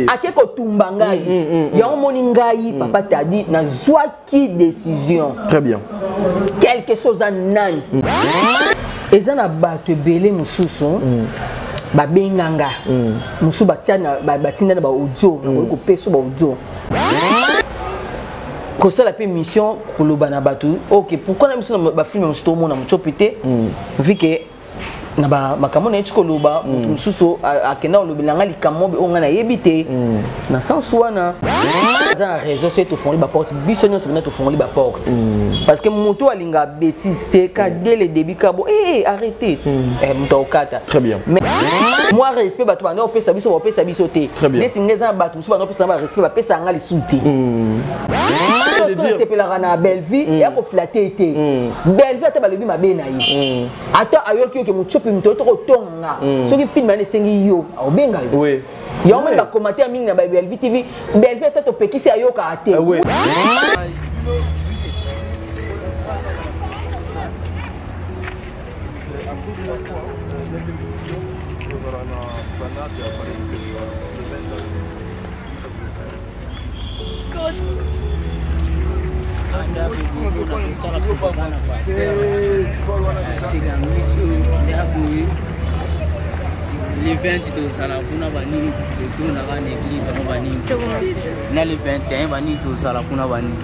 Ake kotumba ngai. Yango moni ngai, papa Tadi, nazwaki décision. Très bien. Quelque chose a nani eza na bato ebele mosusu babenganga mosusu, batinda na baaudio, nakoki kopesa baaudio, kosala mpe mission, koloba na bato. Ok, pourquoi na biso na bafilme mosusu tomona Mutsopi te, vu que na makambo na ye ti koloba, moto mosusu akenda kolobela nga likambo oyo ngai nayebi te. Na sens wana aza na raison. Soki tofongoli baporte, biso nyonso mpena tofongoli baporte, parce que moto alinga bétise te. Ka dès le début ka bo eh, arrêté, moto akokata. Très bien. Mais moi, respect bato banda kopesa biso, bapesa biso te. Nesi ngai eza na bato mosusu banda kopesa ba respect, bapesa nga lisusu te. Nasepelaka na Bellevie ya koflatter te. Bellevie, ata balobi mabe na ye, ata ayoki oke Mutsopi, moto oyo tokotonga, soki film wana esengi yo, aobenga yo. Yango moni bacommentaire mingi na Bellevie TV. Bellevie, ata topekisi, ayokaka te. Kosala propagande na pasteur sika miso ya boye. Le 20 tozala kuna, banini totondaka na église yango, banini na le 21, banini tozala kuna, banini.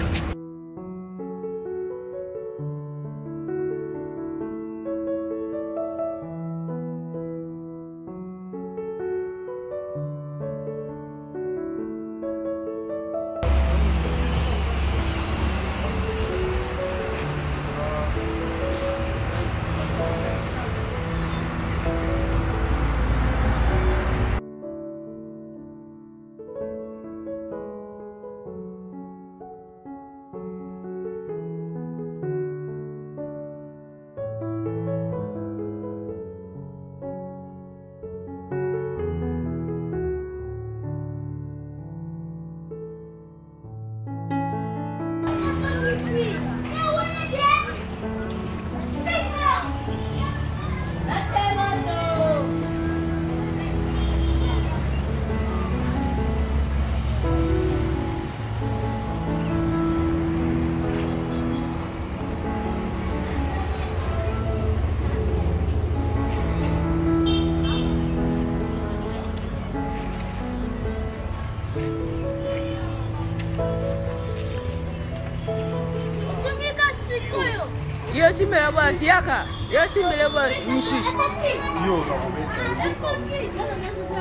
Yo simbela basi, yaka yo simbela basi misusu,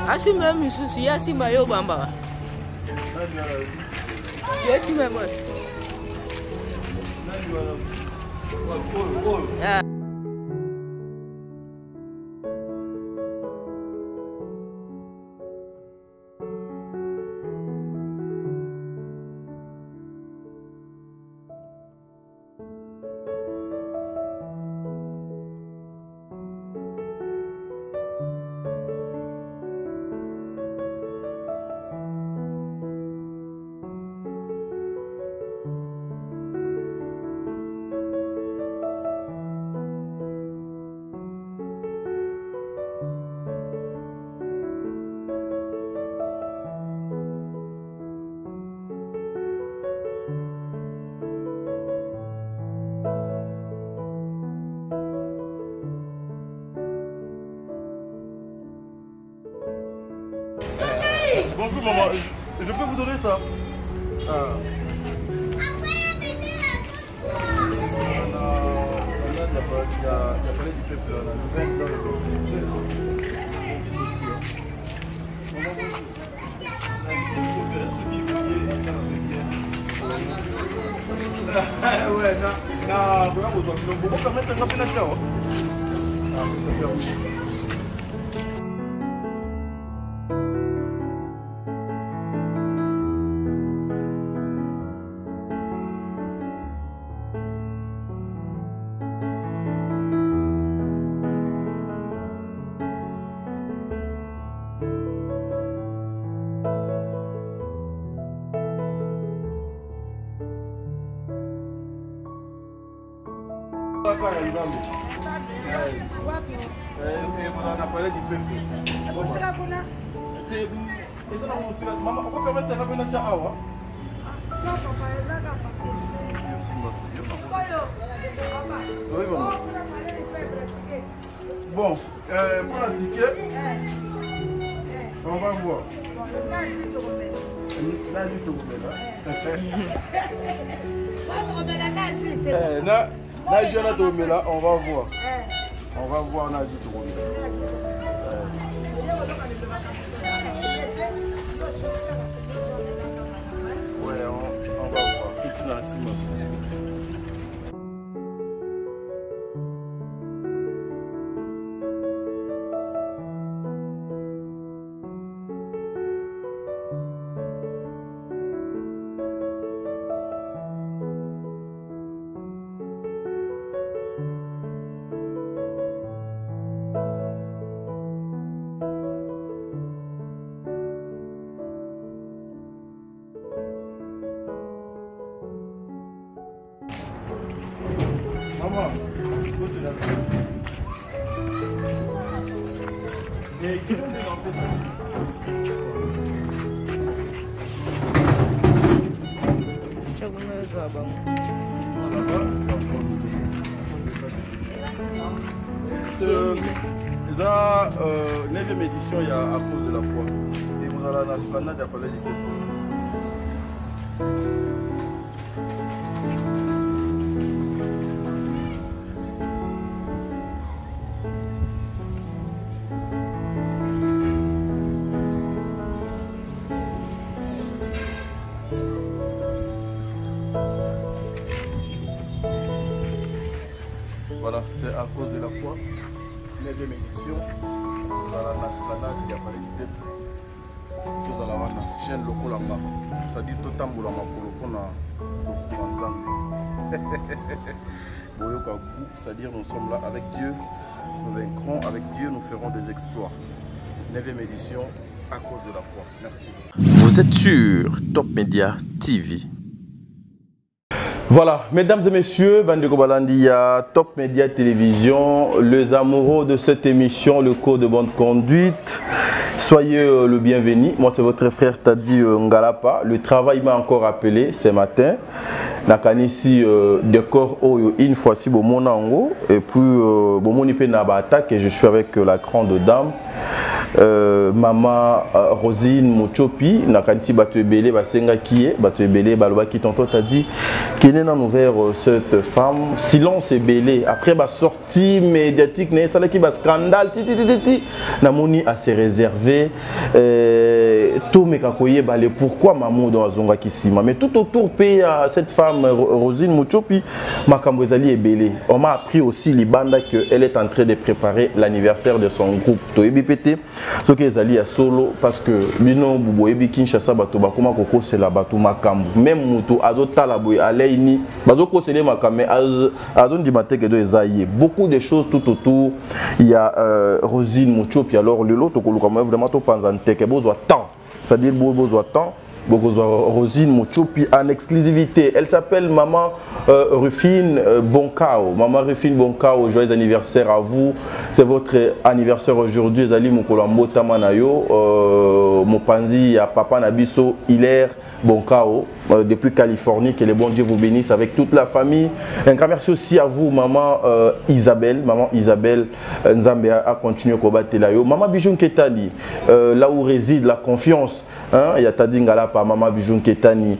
asimbela misusu, ye asimba yo bambaka, yo simbela basi. Ah. Bonjour maman, je peux vous donner ça? Ah. Il y a parlé du peuple, là, le 20 dans le peuple. Ouais, na, na, vraiment, vous permettre de rappeler la Ah, ça fait. Na palais du peuple. Eza na mosika. Mama, okopermettre nga mpe natya awa? Oui, maman. Bon, pour la ticket, on va voir. Na na jeune tokomela, on va voir. On va voir na ji tokomela. Ouais, on va voir. Petit na nsima. Maman, eza 9e édition ya À cause de la foi, ekozala na esplanade ya Palais du Peuple. Voilà, c'est À cause de la foi, 9e édition, tozala na esplanade ya Palais du Peuple. Tozala wana chaîne lokola nga, c'est-à-dire totambola makolo mpona lokumu ya Nzambe. Boyoka goût, c'est-à-dire nous sommes là avec Dieu, nous vaincrons, avec Dieu nous ferons des exploits. 9e édition, À cause de la foi. Merci. Vous êtes sur Top Media TV. Voilà, mesdames et messieurs, Bandeko Balandi ya Top Media Télévision, les amoureux de cette émission, le code de bonne conduite, soyez le bienvenu. Moi, c'est votre frère Tadi Ngalapa. Le travail m'a encore appelé ce matin. Nakanisi décor oyo une fois si bomona yango, et puis bomoni pe na ba attaque, et je suis avec la grande dame. Maman Rosine Mutshopi, nakanisi bato ebele basengaki ye, bato ebele balobaki tonton Tadi kene nanu vers cette femme, silence ebele après ba sortie médiatique na esalaki ba scandale ti ti ti ti ti, namoni a se réserver, tomeka koyeba le pourquoi Mamoudou azongaki nsima, mais tout autour pe ya cette femme Rosine Mutshopi, makambo ezali ebele. On m'a appris aussi libanda que elle est en train de préparer l'anniversaire de son groupe Toyebi Pété, soki ezali ya solo, parce que bino boyebi Kinshasa bato bakoma kokosela bato makambo, même moto azotala boye aleini bazokosele makambo, mais azondima te ke do eza ye. Beaucoup de choses tout autour il y a Rosine Mutshopi. Alors lelo tokoluka moyen vraiment topanza nteke bozwa temps, c'est-à-dire bozwa temps bokozwa Rosine Mutshopi en exclusivité. Elle s'appelle Maman Rufine Bonkao. Maman Rufine Bonkao, joyeux anniversaire à vous. C'est votre anniversaire aujourd'hui. Ezali mokolo ya mbotama na yo. Mopanzi ya papa na biso Hilaire Bonkao, depuis Californie. Que le bon Dieu vous bénisse avec toute la famille. Un grand merci aussi à vous, Maman Isabelle. Maman Isabelle Nzambe a continué kobatela yo. Maman Bijou Nketani, là où réside la confiance. Hein, il y a Tadi Ngalapa, Maman Bijou Nketani.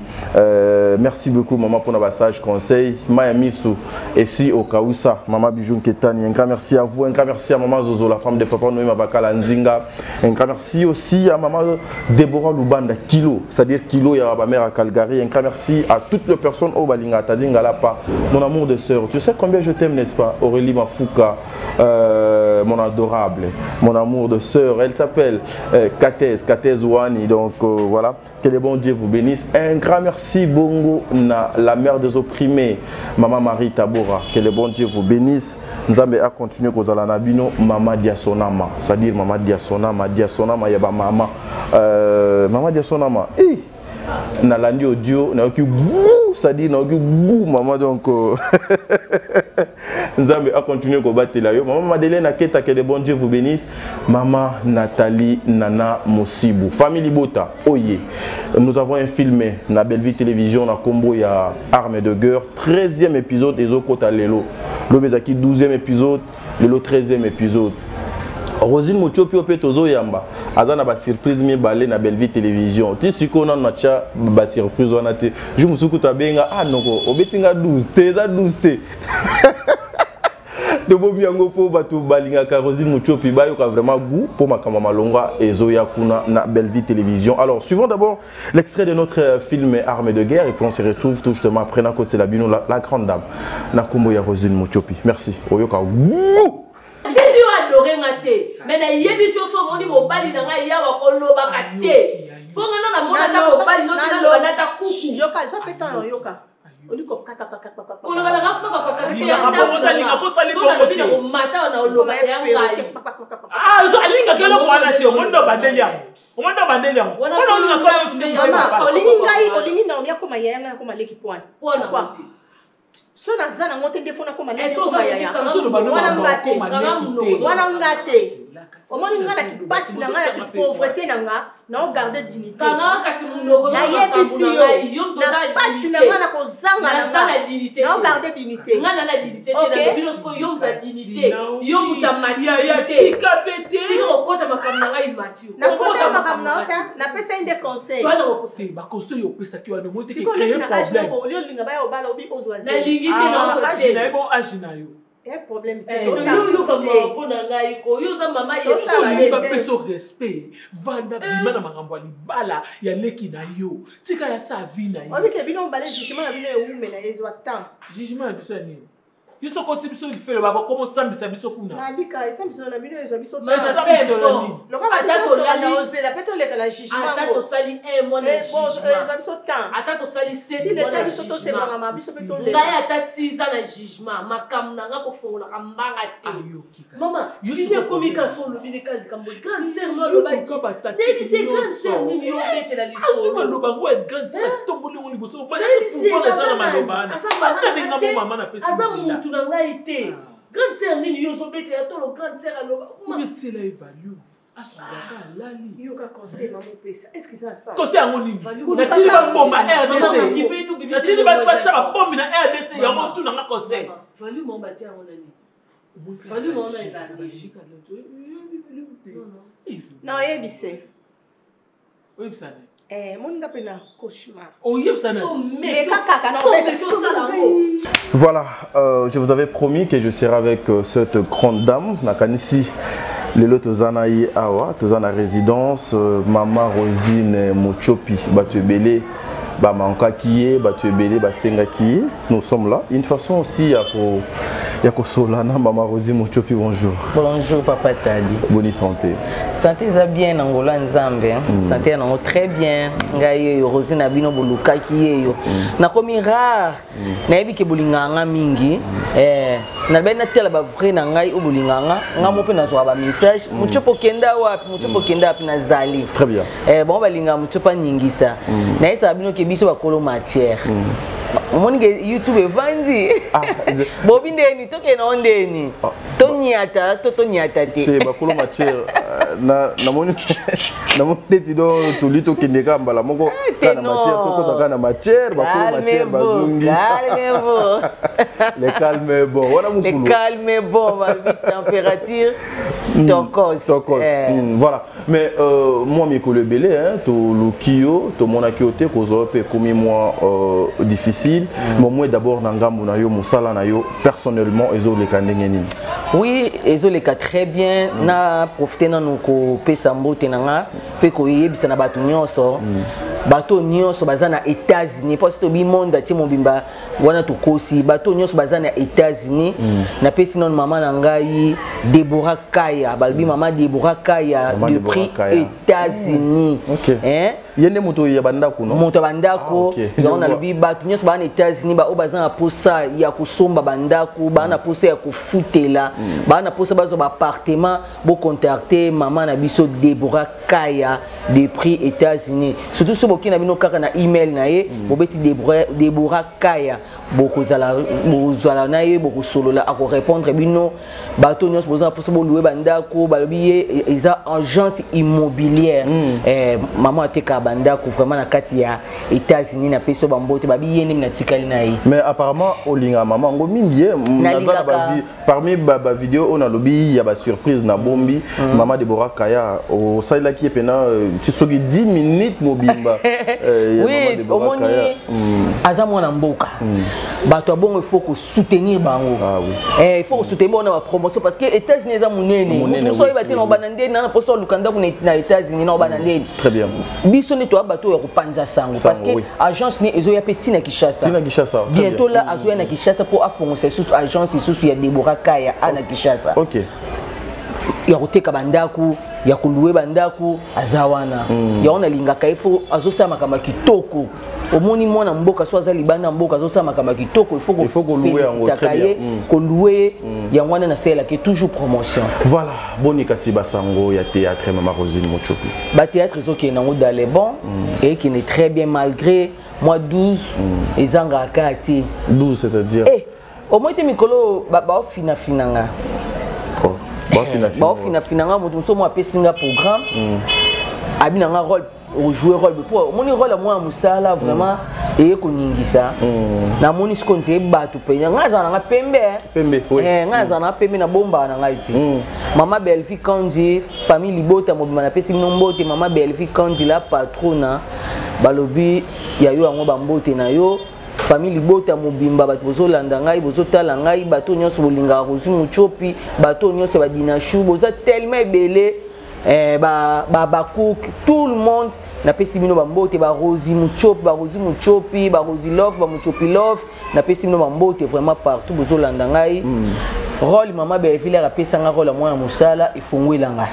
Merci beaucoup, maman, pour notre sage conseil. Maya Misu, et si au Kaoussa, Maman Bijou Nketani. Un grand merci à vous, un grand merci à Maman Zozo, la femme de Papa Noé Mabakala Nzinga. Un grand merci aussi à Maman Déborah Lubanda, Kilo, c'est-à-dire Kilo, il y a ma mère à Calgary. Un grand merci à toutes les personnes au Balinga, Tadi Ngalapa, mon amour de sœur. Tu sais combien je t'aime, n'est-ce pas? Aurélie Mafuka, mon adorable, mon amour de sœur. Elle s'appelle Katez, Katez Ouani. Donc voilà, que le bon Dieu vous bénisse. Un grand merci, Bongo, na, la mère des opprimés, Maman Marie Tabora. Que le bon Dieu vous bénisse. Nzambe a continué kozala na bino, Maman Diasonama. C'est-à-dire Maman Diasonama, Diasonama, yaba maman. Maman Diasonama, eh, nalandi audio, nayoki goût, C'est-à-dire nayoki goût mama, donc Nzambe a continuer kobatela yo. Maman Madeleine Aketa, que le bon Dieu vous bénisse. Maman Nathalie Nana Mosibu. Famille Libota, oye. Nous avons un film na Bellevue Télévision na kombo ya Armes de guerre, 13e épisode ezokota lelo. Lobi ezalaki 12e épisode, lelo 13e épisode. Rosine Mutshopi oyo mpe tozoyamba aza na basurprise mibale na Bellevue Télévision. Ti sikoyo nano natya basurprise wana te. Jour mosusu kutu abenga, ah noko obeti nga 12 te, eza 12 te. Tobomi yango mpo bato balingaka Rosine Mutshopi bayoka vraiment goût mpo makambo malonga ezoya kuna na Bellevue Télévision. Alors, suivons d'abord l'extrait de notre film Armes de guerre et puis on se retrouve tout justement après na côté la bino la, la grande dame na kombo ya Rosine Mutshopi. Merci. Oyoka goût. Tindi yo adore nga te, me nayebi so so omoni mobali na ngai yawa kolobaka te, mpo nga na namona ata mobali noti naloba nata kuku. Yoka, zwa mpe ntango yoka. Oliko kaka kaka kaka. Koloba na nga Alingaka bongo te, alingaka osali bongo te. Komata na oloba ya ngai. Ah, alingaka eloko wana te. Omoni nde obandeli yango, omoni nde obandeli yango. Wana mpona olingaka oyo tolanda otindi. Mama, olingi ngai, olingi Naomi akoma yaya, ngai akoma leki poine. Mpona Pourquoi? So naza nango te nde fo nakoma leki, Eh, so akoma oza yaya. koteka Ozoloba no Wana makambo nga te. akoma leki te. Wana nga te. Omoni nga na kipasi na nga, na kipauvreté na nga, naogarde dignité. Kanga kasi monoko. Nayebisi yo, na pasi na nga, na kozanga na naza nga, na dignité te. naogarde dignité. Nga na na dignité te. Ok. Nalobi no sikoyo, yo moto ya dignité, yo moto ya Yaya, maturité. tika pe te. Tika kokota makambo na ngai, Mathieu. Nakota makambo na yo te, napesa ye nde conseil. Toana kokosa. Te, baconseil opesaki wana omoni te Sikoyo créer neti na age problème. noko oli olinga baya obala obi ozwa zemi. Nalingi te. Ah, Naozwa age na ye te. bon, age na yo. Eh, problème te. Eh, yo Tosa yoka te. mawa mpo na ngai ko yo oza mama. Tosa So te. olingi bapesa yo respect, vanda, bima na makambo ya libala ya leki na yo, tika ya sa vie na ye. Oyebi ke bino mobale, jugement na bino ewumela, ezwa temps. Jugement na biso ya nini? Biso koti biso lifelo, bakoma osambisa biso kuna. Nabika esambiselo na bino ezwa biso Mama, temps. Esambiselo pe nini? bon. Lokola Ata biso tolanda tolali- ozela mpe toleka na jugement Ata yango. tosali un mois na Eh, bon, jugement, ezwa biso temps. ata tosali 7 Si mois leta na biso jugement, tosemangama biso mpe ngai toleka. ata 6 ans na jugement, makambo na nga kofungolaka mbanga te. Ayoki kasi. Mama, Yo fini sikoyo ekomi problème. kasi olobi ne kasi likambo grande sœur no alobaki. Yoka batati Nayebisi ye grande sœur nyonso. nini yo obetela Azwi lisolo. maloba yango ya grande sœur, atomboli yango liboso. Nayebisi ye Pouvoir eza aza na maloba nani? wana. Aza mama Ata na ndenge nga te. mo mama napesi Aza nzela. mutu na ngai te. Grande sœur nini yo ozobetela tolo grande sœur aloba? Obetela ye value, asungaka, alali. Yoka conseil mama opesa, est ce que eza sens? Conseil yango nini? Value. Natindi baboma Mama, RDC, okipe to bibisi natindi eloko bato batia eza. babombi na RDC yango. Mama. Tunanga conseil. Mama, value moko batia yango na nini? Value moko eza nini? Non, non. Na oyebise. Oyebisa nani? Eh, moni nga mpe na cauchemar. Oyebisa nani? So meke, Meka kaka na so obeta. meke osala yango. Voilà, je vous avais promis que je serai avec cette grande dame, nakanisi lelo toza na ye awa, toza na résidence, mama Rosine Mutshopi. Bato ebele bamankaki ye, bato ebele basengaki ye. Nous sommes là. Une façon aussi ya ko ya kosola na mama Rosine Mutshopi. Bonjour. Bonjour papa Tadi. Bonne santé? Santé eza bien na ngolo ya Nzambe, hein. Santé ya nango très bien. Ngai yeyo Rosine na bino bolukaki yeyo. Nakomi rare. Nayebi ke bolingaka nga mingi. Eh, nalobaki natala bavrai na ngai oyo bolingaka nga. Nga mo mpe nazwaka bamessage. Mutshopi okenda wapi? Mutshopi okenda wapi? Nazali. Très bien. Eh, bango balingaka Mutshopi aningisa. Nayesaka bino ke biso bakolo matière. Omoni ke YouTube evandi. Ah, Bobi ndeni tokende nango ndeni. Ah. Toniata to toniata te. Te, bakolo matière, na namoni namoni neti do toli tokende kaka mbala moko te. Kaka na matière. Non. Tokota kaka na matière, bakolo matière Calmez-vous, bazongi. calmez-vous. Le calme est bon wana. Le Mokulu calme est bon, ma vie, température, tokos. Tokos. Eh. Voilà, mais moi mikolo ebele, hein, toluki yo, tomonaki yo te, kozwa mpe ekomi mwa difficile. Mais moi d'abord na ngambu na yo, mosala na yo personnellement ezoleka ndenge nini? Oui, ezoleka très bien. Na profite nanu kopesa mbote na nga mpe koyebisa na bato nyonso, bato nyonso baza na États-Unis, mpo soki tobi monde atie mobimba wana tokosi. Bato nyonso baza na États-Unis, napesi nano mama na ngai Debora Kaya, balobi mama Debora Kaya Mama Deborah depuis Kaya. États-Unis. Ok. Hein? Ye nde moto ya bandako no? Moto ya bandako. Ah, okay. Yango nalobi bato nyonso baa na États-Unis, baoyo baza na posa ya kosomba bandako, baa na posa ya kofutela, baa na posa bazwa baappartement, bocontacte mama na biso Deborah Kaya depuis États-Unis. Surtout so bokei na bino kaka na email na ye, bobeti Deborah Kaya, bokozala bozala na ye, bokosolola, akorépondre bino. Bato nyonso boza na mposa boluwe bandako, balobi ye eza agence immobilière. Mama atekaka bandako vraiment na kati ya États-Unis. Napesi yo bambote, babi ye ndemi natikali na ye. Mais apparemment olingaka mama yango mingi ye. Naza na parmi bavideo oyo nalobi ya basurprise na bombi, mama Debora Kaya osalelaki ye mpena ti soki 10 minutes mobimba ya mama Oui, Deborah omoni Kaya. Aza mwana mboka. Bato ya bongo, il faut kosoutenir bango. Ah oui. Il faut kosoutenir bango na bapromotion parce que États-Unis eza monene. Monene, moto oui, oyeba te oui, na obanda ndeni na mposa oluka ndako na États-Unis na obanda ndeni. Très bien. Biso nde toya bato oyo ya kopanza sango parce que agence ne ezoya mpe ntina Kinshasa. Ntina Kinshasa, très Bientôt bien. là azoya na Kinshasa mpo afongosa lisusu agence lisusu ya Debora Kaya a na Kinshasa ya koteka bandako, ya koluwe bandako. Aza wana, yango nalingaka ye. Fo azosala makambo ya kitoko. Omoni mwana mboka so aza libanda ya mboka, azosala makambo ya kitoko, il faut Il faut kolouer yango, kofélicitaka très bien. ye, kolouer ye. Yango wana nasalelaki toujours promotion. Voilà, boni kasi basango ya théâtre, mama Rosine Mochopi? Bathéâtre ezokende yango dans les bons, ekende très bien malgré moi 12 ezangaka kaka te. 12, c'est-à-dire? Eh, omoi te mikolo baofinafinanga. Oh, baofina-fina. Baofinafina nga. Moto mosusu mo apesi nga programme, abi na nga rôle, ojoue rôle po omoni rôle ya mwana mosala vraiment eye koningisa. Namoni sikoyo nzeye bato mpenza, ngai azala nanga pembe, eh. Pembe, oui. Eh, ngai azala nanga pembe, nabombaka na ngai te. Mama Belvi Kandi, famille libota mobima, napesi bino mbote. Mama Belvi Kandi la patrona, balobi ya yo yango, bambote na yo, famille libota mobimba, bato bozolanda ngai, bozotala ngai, bato nyonso bolingaka Rosi Muchopi, bato nyonso ya badinashu, boza tellement ebele, bacook, tout le monde, napesi bino bambote. Barosi Muchopi, barosi Muchopi, barosi Love, bamuchopi Love, napesi bino bambote vraiment partout bozolanda ngai. Rôle mama Belleville apesanga, rôle ya mwana mosala, efungwela ngai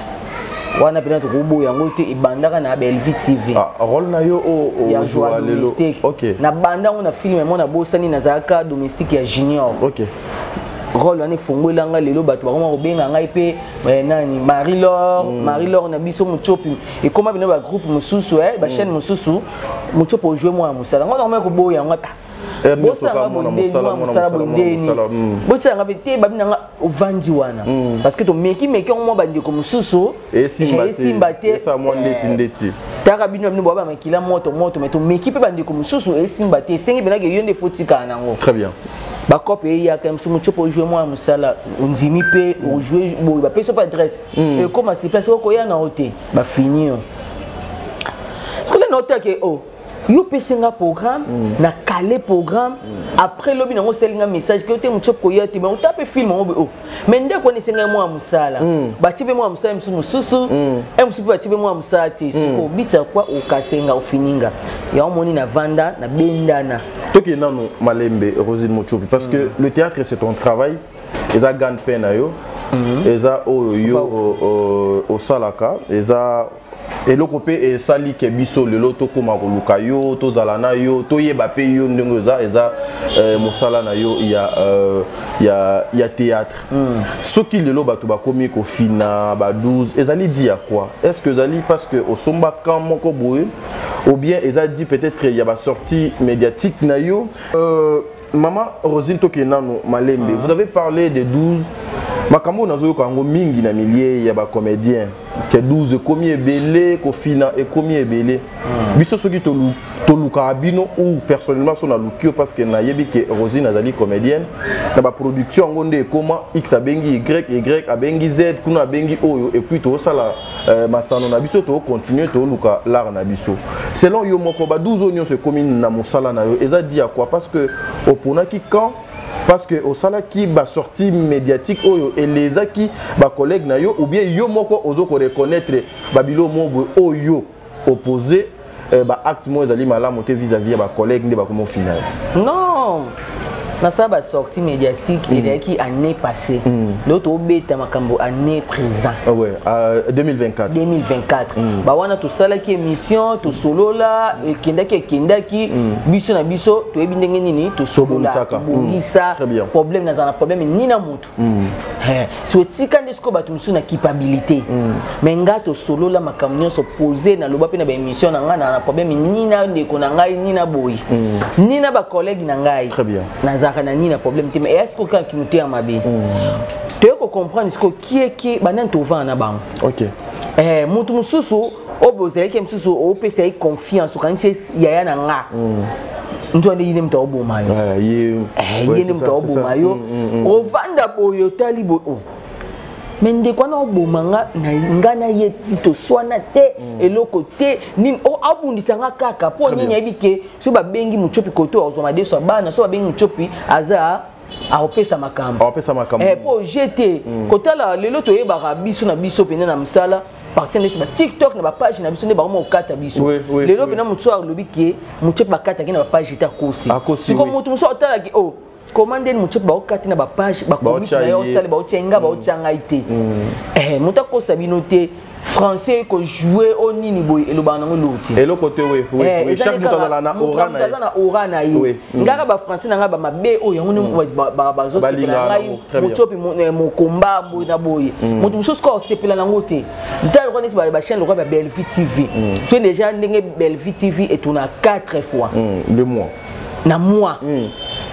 wana mpena tokoboya yango te. Ebandaka na Belleville TV. Ah, rôle na yo o Ya ojouer joie lelo? Domestique. Na banda yango na film mo nabosani, nazalaka domestique ya Junior. Rôle wana efungwelanga lelo, bato bakoma kobenga ngai mpe nani, Marie Laure, Marie Laure na biso Mochopi. Ekoma bino bagroupe mosusu, bachaîne mosusu, Mochopi ojoue mwana mosala ngo nakoma koboya yango. Eh, nyonso Bosalanga kaka mwana bondeni, mosala, mwana mwana mosala mosala, mwana bondeni. mosala, Botisalanga mpe te, babi nanga ovandi wana parce que tomeki meki yango mwa bandeko mosusu. Esimba te. Esimba te. Esala mwa ndeti ndeti. Taka bino bino boya bamakila moto moto, mais tomeki mpe bandeko mosusu, esimba te. Esengi mpenake yo nde fotikala nango. Très bien. Bakope eyaka mosu, Mochopo ojoue mwana mosala, ondimi mpe ojoue boye, bapesi mpe adresse, ekóma sur place, okoya na yo te, bafini yo. Soki na otake o yo opesi nga programme na kale programme, après lobi nango osali nga message ke yo te, Mochopo koya te, mais ota mpe film yango boye o, mais ndeko wana esengai mwana mosala, batie mpe mwana mosala mosusu mosusu e mosusu mpe batie mpe mwana mosala te. Siko obita kwa okasenga ofininga yango, moni na vanda na bendana. Toke nanu malembe, Rosine Mochopi, parce que le théâtre, c'est ton travail, eza gagne-pain na yo, eza oyo yo osalaka, eza eloko mpe esali ke biso lelo tokóma koluka yo, tozala na yo, toyeba mpe yo ndenge eza mosala na yo ya théâtre. Soki lelo bato bakomi kofina ba 12, ezali dû à quoi? Est ce que ezali parce que osomba camp moko boye ou bien eza dû peut-être ya basortie médiatique na yo? Mama Rosine, tokende nanu malembe. Vous avez parlé de 12. Makambo oyo nazoyoka yango mingi na milieu ya bacomédien ke 12 ekomi ebele, kofina ekomi ebele. Biso soki tolukaka bino ou personnellement so naluki yo parce que nayebi ke Rosine azali comédienne na baproduction yango nde ekoma X abengi Y, Y abengi Z, kuna abengi oyo, et puis tozosala masano na biso, tokocontinue toluka l'art na biso. Selon yo moko, ba 12 oyo nyonso ekomi na mosala na yo, eza dû à quoi? Parce que oponaki quand, parce que osalaki basortie médiatique oyo elezaki bacollègue na yo, ou bien yo moko ozo koreconnaître babilo mo boye oyo opposé, baacte moko ezali malamu te vis-à-vis ya bacollègue nde bakoma ofina yo? Non. Nasala basortie médiatique, ezalaki année passée. Lelo tobeta makambo année présent. Ah ouais, 2024. 2024. Bawana tosalaki émission, tosolola, ekendaki ekendaki, biso na biso toyebi ndenge nini tosolola. Tobongisaka. Tobongisa. Très bien. Problème, nazala na problème ni na motu. So etika nde sikoyo bato mosusu na culpabilité, mais nga tosolola makambo nyonso posé, naloba mpe na baémission na ngai, na problème ni na ndeko na ngai, ni na boye, ni na bacollègue na ngai. Très bien. Nazalaka na nini na problème te, mais eya sikoyo kaka kimotema mabe. Toye kocomprendre sikoyo kieke banani tovanda na bango. Motu mosusu oyo bozalaki mosusu, opesa ye confiance, okanisi yaya na nga, nzo nde ye moto aoboma yo. Ouais, ye Eh, ye nde moto aoboma yo. Ovanda boye, otali boye, oh. Mais ndeko wana oboma nga na nga na ye toswana te, eloko te nini, abundisa nga kaka mpo nini? Ayebi ke so babengi Mutiopi koto, azwa madeso ya bana. So babengi Mutiopi, aza akopesa makambo. Awapesa makambo. Mpo je te kotala lelo, toyebaka biso na biso mpenza na mosala partir nde ba TikTok na bapage na biso nde bakoma kokata biso. Lelo mpena motu alobi ke Mutiopi bakataki na bapage te, akosi. Akosi, Siko oui. motu mosusu atalaki o koma ndeni Mutiopi baokati na bapage, bakomiti Baotya na yo ye. osala, baotya nga, baotya ngai te. Moto akosa bino te, français kojouer o nini boye, elobaka nango eloko te. Eloko te, oui. Eza Chaque nde moto kaka azala na moto aura na ye. aza na aura na ye. Ngaka bafrançais na ngai bamabe oyo, yango nde bazosepela. Balingaka Ngai yango, très bien. Mutiopi mokomba boye na boye, moto mosusu kaka osepela nango te. Ntala lokola neti bachaîne lokola ba Bellevue TV, so déjà ndenge Bellevue TV etourna 4 fois Le mois. Na mois,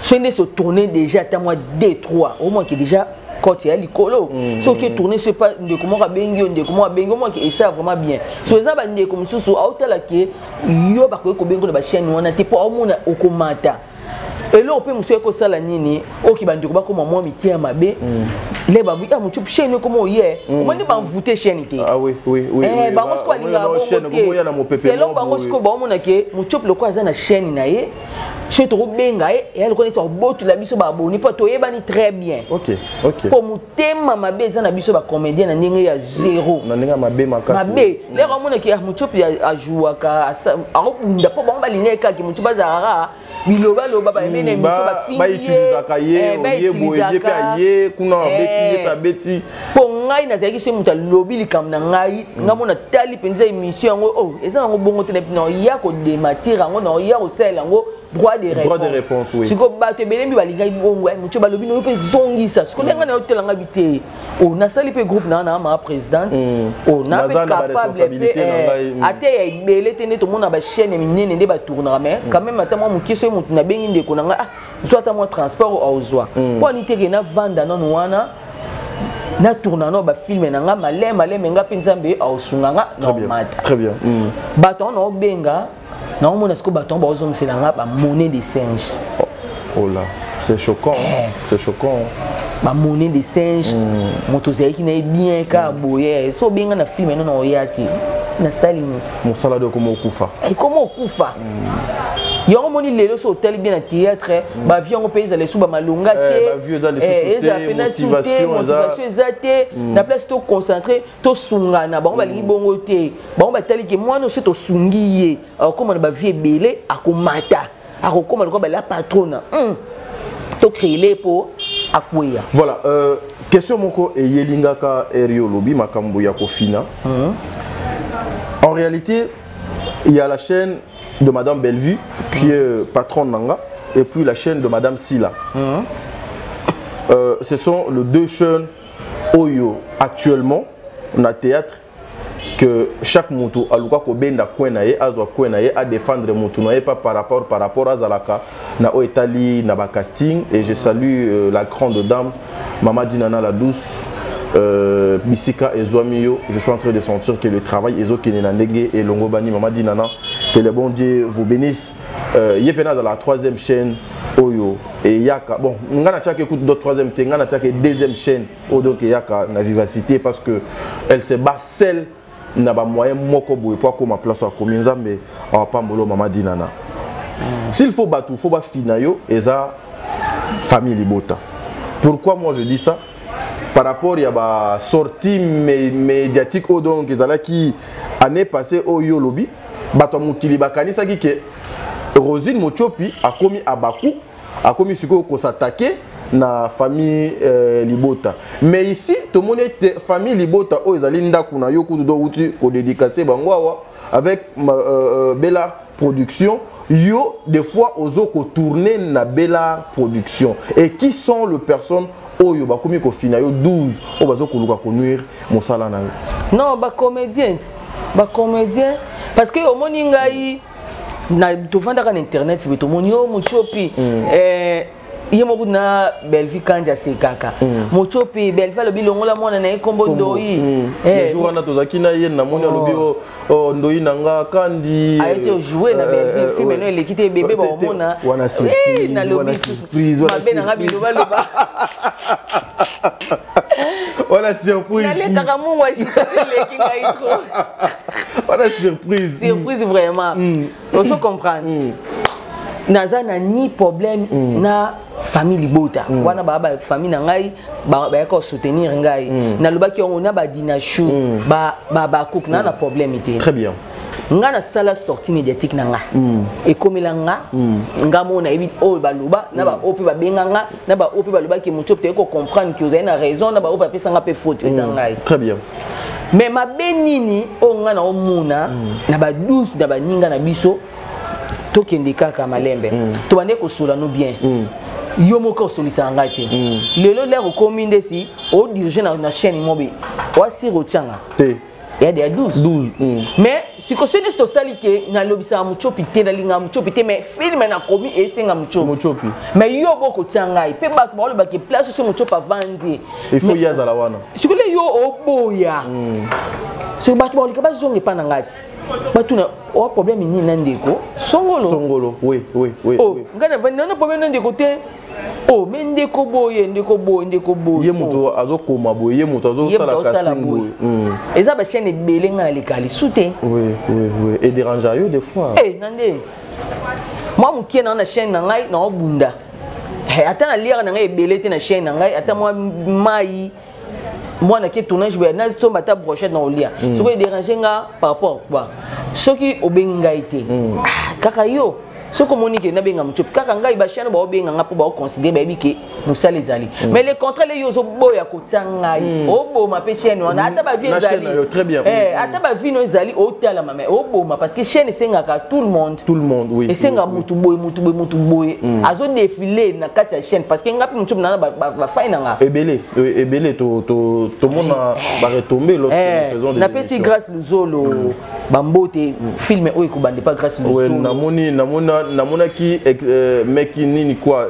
so nde se tourner déjà ata mwa 2 3, au moins que déjà cote ya likolo. Soki etourne, so epa ndeko moko abengi yo, ndeko moko abengi yo, moke esa vraiment bien. So eza bandeko mosusu aotala ke yo bakoki kobenga na bachaîne wana te, mpo aomona okomata eloko mpe mosusu ekosala nini. Oki bandeko bakoma mwa mitie ya mabe le babi, ah, motu chaîne ekoma oye, omoni bamvute chaîne te. Ah oui. Bango sikoyo Omoni alingaka na chaîne, bongo komoya na te. mopepe Selon moko bango boye. sikoyo baomona ke Mutiopi lokola aza na chaîne na ye, soki tokobenga ye, eya lokola neti akobotula biso baabonnés, mpo toyebani très bien. Mpo motema mabe eza na biso bacomédien na ndenge ya zéro. Na ndenge ya mabe makasi. Mabe lero amonaki, ah, Mutiopi ajouaka, akobunda mpo bango balinga ye kaka Mutiopi azalaka bilobaloba, bayeme na émission, bafingi ye. Bautilisaka ye. Oye boye, ye mpe aye kuna, abeti ye mpe abeti. Mpo ngai nazalaki, soki moto alobi likambo na ngai, ngai mo natali mpenza émission yango, oh, eza nango bongo te, na oya kodémentir yango, na oya kosalela yango droit de Droit de réponse, oui. Sikoyo bato ebele mbi balingaki bongo, moto balobi noyo mpe zongisa. Sikoyo ndenge na yotelanga bi te, o nasali mpe groupe na na maa présidente, o na mpe Naza na capable baresponsabilité na ngai, mpe ate ya ebele te nde tomona bachaîne minene nde batournaka, mais quand même ata mwa moke, soki moto nabengi ndeko na ngai, ah, zwa ata mwa transport aozwa, mpo ani teke navanda nano wana, natourna no bafilme na nga maleme maleme, nga mpe Nzambe aosunga nga na Très bien. omata. Très bien. Bato yango naobenga, naomona sikoyo bato yango baozongisela nga bamonnaie de singe. Oh là, c'est choquant, hein. Eh. C'est choquant. Bamonnaie de singe, moto ozalaki na ye bien kaka boye, so obenga na filme no na oya te, nasali nini? Mosala de koma okufa. Ekoma okufa. Yango moni lelo so otali bien na théâtre, bavie yango mpe ezala esu bamalonga te. Eh, bavie eza lisusu te, Ezala pena su te. Motivation Motivation eza te. Na place toconcentre, tosungana, bango balingi bongo te. Bango batali ke mwana oso tosungi ye, akokóma na bavie ebele, akomata, akokóma lokola bala patrona, tocréele mpo akweya. Voilà, question moko eyelingaka eri olobi makambo ya kofina. En réalité, il y a la chaîne de Madame Bellevue qui est patronne nanga et puis la chaîne de Madame Silla. Ce sont les deux chaînes oyo actuellement na théâtre que chaque moto aluka kobenda coin na ye, azwa coin na ye, a défendre moto na ye, pas par rapport azalaka na oyo etali na bacasting. Et je salue la grande dame Mama Dinana la douce, bisika ezwami yo, je suis en train de sentir que le travail ezokende na ndenge elongo bani. Mama Dinana, que le bon Dieu vous bénisse. Ye mpe nazala la troisième chaîne oyo eyaka. Bon, nga natiaka écoute d'autres troisième te, nga natiaka deuxième chaîne oyo donc eyaka na vivacité, parce que elle se bat seule na bamoyen moko boye po akóma place akomi. Nzambe awapambolo Mama Dinana. S'il faut bato faut bafina yo, eza famille libota. Pourquoi moi je dis ça? Par rapport ya basortie médiatique oyo donc ezalaki année passée, oyo olobi bato ya mokili bakanisaki ke Rosine Mutiopi akomi abaku. Akomi sikoyo kos'attaquer na famille libota. Mais ici tomoni ete famille libota oyo ezali ndako na yo kutu do outi kodédicace bango awa avec Bella Production. Yo des fois ozo kotourner na Bella Production, et qui sont les personnes oyo bakomi kofina yo 12, oyo bazo koluka konuire mosala na yo? Non, bacomédien, bacomédien, parce que omoni ngai na tovandaka na internet boye, tomoni yo Mutiopi, ye moko na Belvi Kandi asekaka Mutiopi. Belvi alobi longola mwana na ye nkombo Ndoi. Le jour wana tozalaki na ye, namoni alobi oh, Ndoi na nga Kandi. Ayeti ojoue na Belvi film no eleki te, bebe baomona. Wana surprise. Nalobi mabe na nga, bilobaloba. Wana surprise. Nalekaka mungu eleki ngai trop. Wana surprise. Surprise vraiment. Ozo comprendre, naza na ni problème na famille libota wana. Baa bafamille na ngai, bayaka kosoutenir ngai. Nalobaki yango na badinashu, bakook, naa na problème te. Très bien. Nga nasala sortie médiatique na nga, ekomela nga, nga moko nayebi oyo baloba na baoyo mpe babenga nga, na baoyo mpe balobaki moto toyei kocomprendre ke ozali na raison, na baoyo bapesa nga mpe faute, eza ngai. Très bien. Mais mabe nini oyo nga naomona na ba12 na baninga na biso? Tokende kaka malembe, tobande kosola no bien. Yo moko osolisaka ngai te. Lelo lere okomi nde si odirige na chaîne mobe oasire otianga te. Ya de ya 12. 12. Mais sikoyo soki nesi tosali ke nalobisaka Mutiopi te, nalingaka Mutiopi te, mais film nakomi esenga Mutiopi. Mutiopi. Mais yo bokotia ngai mpe bato baolobaki place so Mutiopi avandi. Il faut ye azala wana. Sikoyo yo oboya, soki bato bakolika bazonga epa na ngai ti batuna owa problème nini na ndeko songolo. Songolo, oui. Oh, ngai navandi nana problème na ndeko te. Oh, mais ndeko boye, ndeko boye, ndeko boye. Ye moto azokoma boye, ye moto azosala casting boye. Eza bachaîne ebele, ngai naleka lisu te. Oui, et dérange yo des fois. Eh, na nde mwa mokie na na chaîne na ngai naobunda, ata naliaka na ngai ebele te na chaîne na ngai, ata mwa mai mwana ke tournage boye, nasomba ata brochette na olia. Soki edérange nga par rapport à quoi? Soki obengi ngai te, kaka yo, soki omoni ke nabenga Mutiopi, kaka ngai, bachaîne baobenga nga mpo baoconsidere, bayebi ke mosala ezali. Mais le contraire, yo ozoboya kotia ngai, oboma mpe chaîne wana. Ata bavie ezali, ata bavie no ezali otalama, mais oboma, parce que chaîne esengaka tout le monde. Tout le monde, oui. Esengaka mutu boye, mutu boye, mutu boye azodéfile na kati ya chaîne, parce que nga mpe Mutiopi nana bafai na nga. Ebele, ebele tomona baretombe. Napesi Grâce Luzolo bambote. Film oyo ekobanda pa Grâce Luzolo. Namoni, namonaki meki nini quoi,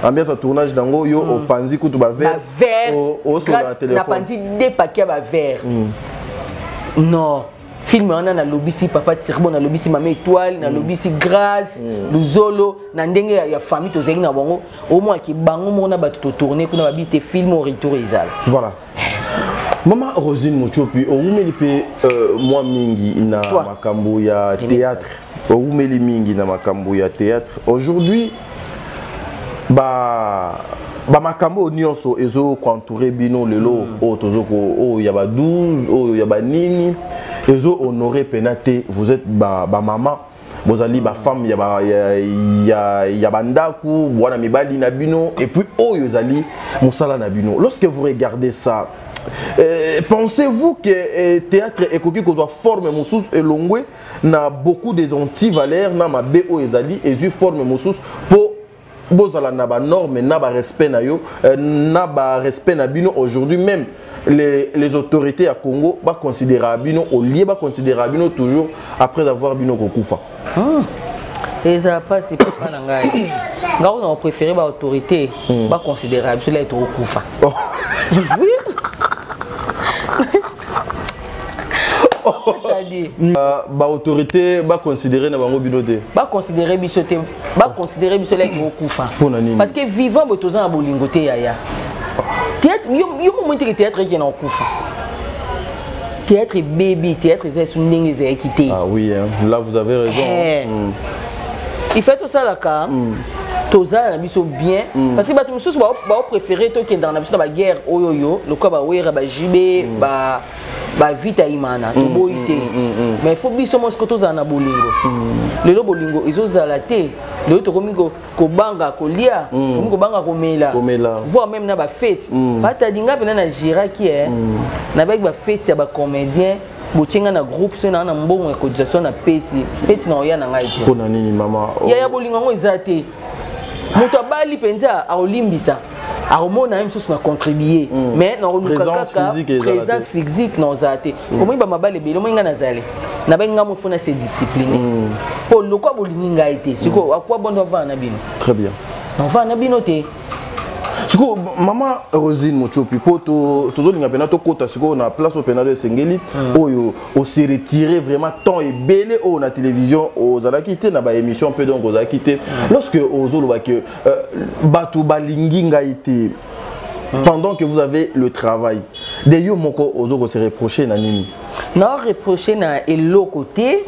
ambiance ya tournage nango, yo opanzi kutu baverre. Baverre, napanzi deux paquet ya baverre. Non, film wana nalobisi papa Tirbo, nalobisi mama Étoile, nalobisi Grâce Luzolo na ndenge ya famille tozalaki na bango. Omonaki bango moko na bato totourne kuna, babi te film au retour ezala. Voilà. Mama Rosine Mutiopi, owumeli mpe mwa mingi na makambo ya théâtre, owumeli mingi na makambo ya théâtre. Aujourd'hui ba bamakambo oyo nyonso ezokoentoure bino lelo, oyo tozoko, oyo ya ba 12, oyo ya banini, ezohonore pena te. Vous êtes bamama, bozali bafemme ya bandako, bwana mibali na bino, et puis oyo ezali mosala na bino. Lorsque vous regardez ça, pensez-vous que théâtre ekoki kozwa forme mosusu, elongwe na beaucoup des antivaleurs na mabe oyo ezali, ezwi forme mosusu mpo bozala na banorme, na barespect na yo, na barespect na bino? Aujourd'hui même les autorités ya Congo baconsidéra bino, au lieu baconsidéra bino toujours après avoir bino kokufa. Ezala mpasi, papa na ngai. Ngai oyo na préféré baautorité baconsidéra biso lai tokokufa. Oh. Oui. Baautorité baconsidéré na bango bino te. Baconsidéré biso te, baconsidéré biso lai tokokufa. Mpona nini? Parce que vivant boye toza na bolingo te, yaya. Théâtre yo momoni teke théâtre eke na kokufa. Théâtre ebebi, théâtre eza esu ndenge ezalaki te. Ah oui, hein. Là vous avez raison. Il faut tosalaka, tozala na biso bien, parce que bato mosusu baopréféré tokendaka na biso na baguerre oyo oyo lokola bawera bajibe. Bavita imana toboyi te, mais faut biso moko siko tozala na bolingo. Lelo bolingo ezozala te. Lelo tokomi kobanga kolia, tokomi kobanga komela, voire même na bafete. Batadi nga mpena na giraki nabaki bafete ya bacomédien, botie nga na groupe, soki naa na mbongo ya cotisation na pesi feti na oya na ngai te. Mpona nini, mama? Yaya, bolingo yango eza te. Moto abali mpenza akolimbisa, akomona ye mosusu na contribue, mais nakoluka kaka présence physique na ozala te. Omoni bamabala ebele, omoni ngai nazali nabengi ngai mofona se discipline mpo lokwa bolingi ngai te. Sikoyo akwa bondo avanda na bino? Très bien. Navanda na bino te. Sikoyo, mama Rosine Mochopi, mpo tozolinga mpena tokɔta sikoyo na place oyo mpena esengeli, oyo ose retire vraiment temps ebele oyo na télévision ozalaki te, na baémission mpe donc ozalaki te. Lorsque ozoloba ke bato balingi ngai te pendant que vous avez le travail de yo moko, ozo se reprocher na nini? Na reprocher na eloko te,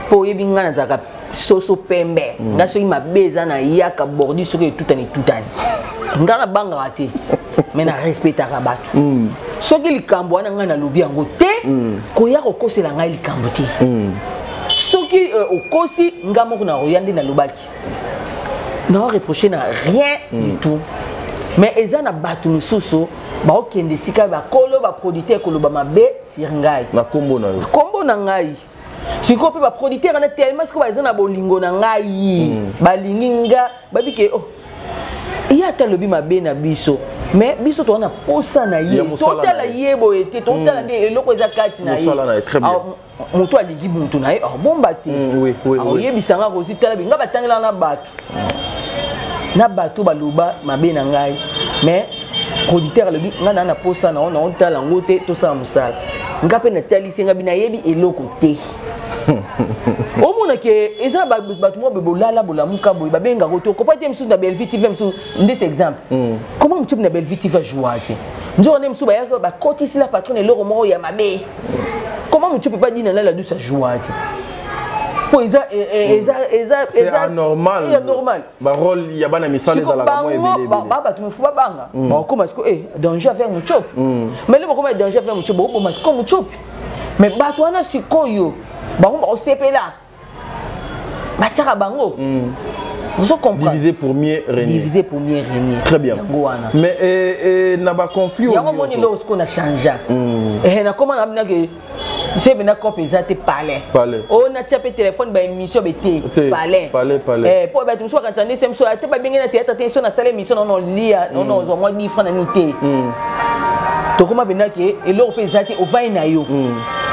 mpo oyebi ngai nazalaka soso pembe. Ngai soki mabe eza na yaka bordi, soki etutani etutani, ngai nabangaka te, mais na respectaka bato. Soki likambo wana ngai nalobi yango te, koya kokosela ngai likambo te. Soki okosi ngai moko na koya nde nalobaki, na reproche na rien du tout. Mais eza na bato misusu baokende esika bakolo baproducteur koloba mabe sur ngai. Na nkombo na yo. Nkombo na ngai. Sikoyo mpe baproducteur wana, tellement sikoyo baza na bolingo na ngai, balingi nga, babike oh, ye ata alobi mabe na biso, mais biso toza na posa na ye, totala ye boye te, totala nde eloko eza kati na ye. Moto alingi moto na ye abomba te, akoyebisa nga kozi tala nga batangelaka na bato, na bato baloba mabe na ngai, mais producteur alobi nga na posa na na otala yango te, tosala mosala. Nga mpe natalisi nga bi nayebi eloko te. Omona ke eza bato moko boye bolala bolamuka boye, babengaka te, okopa te. Mosusu na Bellevue TV, mosusu ndesi exemple, comment mosusu na Bellevue TV ajoua te, nzoka nde mosusu bayaka bakotisi la patronne eloko moko ya mabe. Comment mosusu mpe badina na la douce ajoua te, po eza eza eza eza anormal. Anormal. Barole ya bana misala ezalaka mwa ebele ebele. Bato mofu babanga, bakokoma siko danger avec Mochopi. Mais le bakoma danger avec Mochopi, bakoboma siko Mochopi. Mais bato wana sikoyo bango bakosepela, batiaka bango. Ozo comprendre? Diviser pour mieux régner. Diviser pour mieux régner. Très bien. Yango wana. Mais na baconflit yango moni eloko sikoyo na changea, nakoma na binake se mena cope eza te, palais. Palais. Oyo natia mpe telefone, baémission be te, palais. Palais, palais. Mpo bato mosusu bakanisa nde se mosusu ate babenge na théâtre te, so nasala émission naona olia, naona ozwa mwa 10 franc na nini te. Tokoma mpenza ke eloko mpe eza te, ovandi na yo,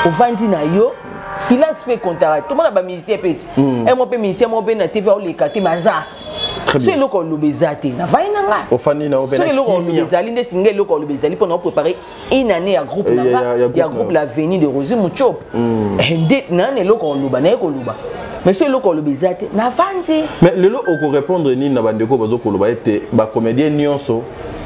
ovandi na yo, silence mpe kontaka. Tomona bamusicien mpe ti mo mpe musicien moko mpe na TV aoleka te, maza so eloko oloba eza te, navandi na nga. Ofandi na yo mpe soki na eloko oloba kimia. Ezali nde singa eloko oloba ezali mpona opréparer une année ya groupe na nga, ya ya groupe groupe na. L'avenir de Rosi Muchop nde nani eloko oloba naye koloba, mais so eloko oloba eza te, navandi. Mais lelo okorépondre nini na bandeko bazokoloba ete bacomédien nyonso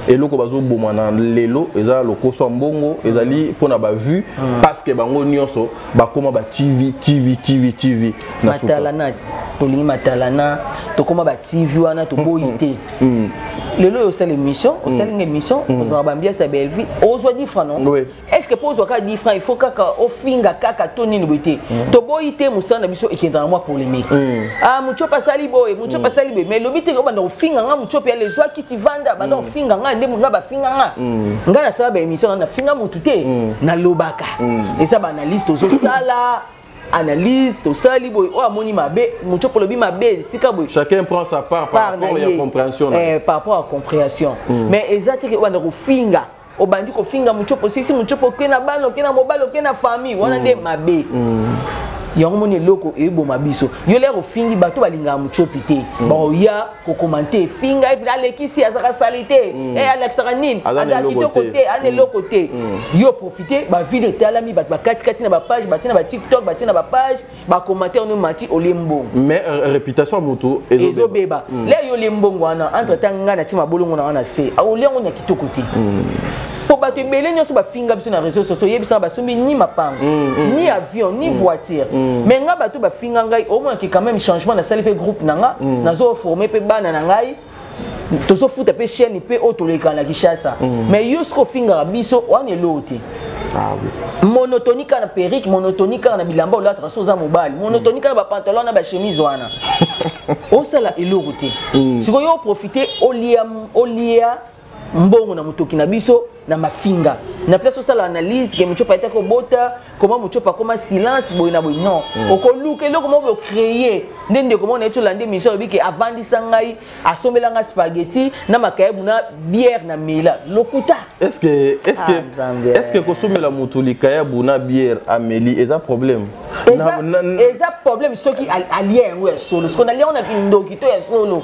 eloko bazoboma na lelo eza lokoso ya mbongo, ezali mpona bavue, parce que bango nyonso bakóma ba TV, TV, TV, TV na suka? Matalana, tolingi matalana, tokóma ba TV wana, toboyi te. Lelo oyo osala émission, osalinga émission, ozwaka bambiasi ya Bellevue, ozwa 10 francs, non? Oui. Est ce que mpo ozwa kaka 10 francs, il faut kaka ofinga kaka to nini boye te? Toboyi te, mosala na biso ekendaka na mwa polémique. Ah, Mutiopi asali boye, Mutiopi asali boye, mais elobi te obanda kofinga nga. Mutiopi ale ezwa kiti vanda, banda kofinga nga nde nga bafinga nga. Nga nasala baémission na nafinga motu te, nalobaka eza baanalyse, tozosala analyse, tosali boye, oyo amoni mabe, Mutiopi olobi mabe esika boye. Chacun prend sa part par Part rapport na ya ye. compréhension na ye. Par rapport à compréhension. Mais eza te ke obanda kofinga, obandi kofinga Mutiopo, osisi Mutiopo, oke na bana, oke na mobali, oke na famille, wana nde mabe. Yango moni eloko eyeboma biso. Yo lere ofingi bato balingaka Mutiopi te, baoya kokomante efinga epi alekisi, azalaka sali te, alakisaka nini, Aza na azala eloko kitoko te. te, ana eloko te. Yo profite bavideo etalami, bato bakatikati na bapage, batie na baTikTok, batie na bapage, bacommentaire no mati, olie mbongo. Mais réputation ya moto ezobeba. Ezobeba. Lere yo olie mbongo wana, entre temps ngai natie mabolongo na wana se olia yango na kitoko te, mpo bato ebele nyonso bafinga biso na réseau sociaux, oyebisaka basombi ni mapango, ni avion, ni voiture. Mais nga bato bafinga ngai, omonaki quand même changement. Nasali mpe groupe na nga, nazoforme mpe bana na ngai, tozofuta mpe chaîne mpe oyo tolekaka na Kinshasa. Mais yo soki ofingaka biso wana, eloo te. Ah, oui. Monotonie kaka na perruque, monotonie kaka na bilamba olataka so oza mobali, monotonie kaka na bapantalon na bachemise wana, osala eloko te. Sikoyo oprofite olia, olia mbongo na motoki na biso na mafinga, na place osala analyse ke Mutiopa ayetaki obota koma, Mutiopa akoma silence boye na boye. Non, okoluka eloko moko ocréer. Nde ndeko moko nayeti olanda émission, alobi ke avandisa ngai, asombela ngai spaghetti na makayebu na bière na mela. Lokuta. Est-ce Ah, que Nzambe. Est-ce que kosomela moto likayabu na bière ameli eza problème? Eza eza problème soki alia yango ya solo. Soki nalia yango na kindoki to ya solo,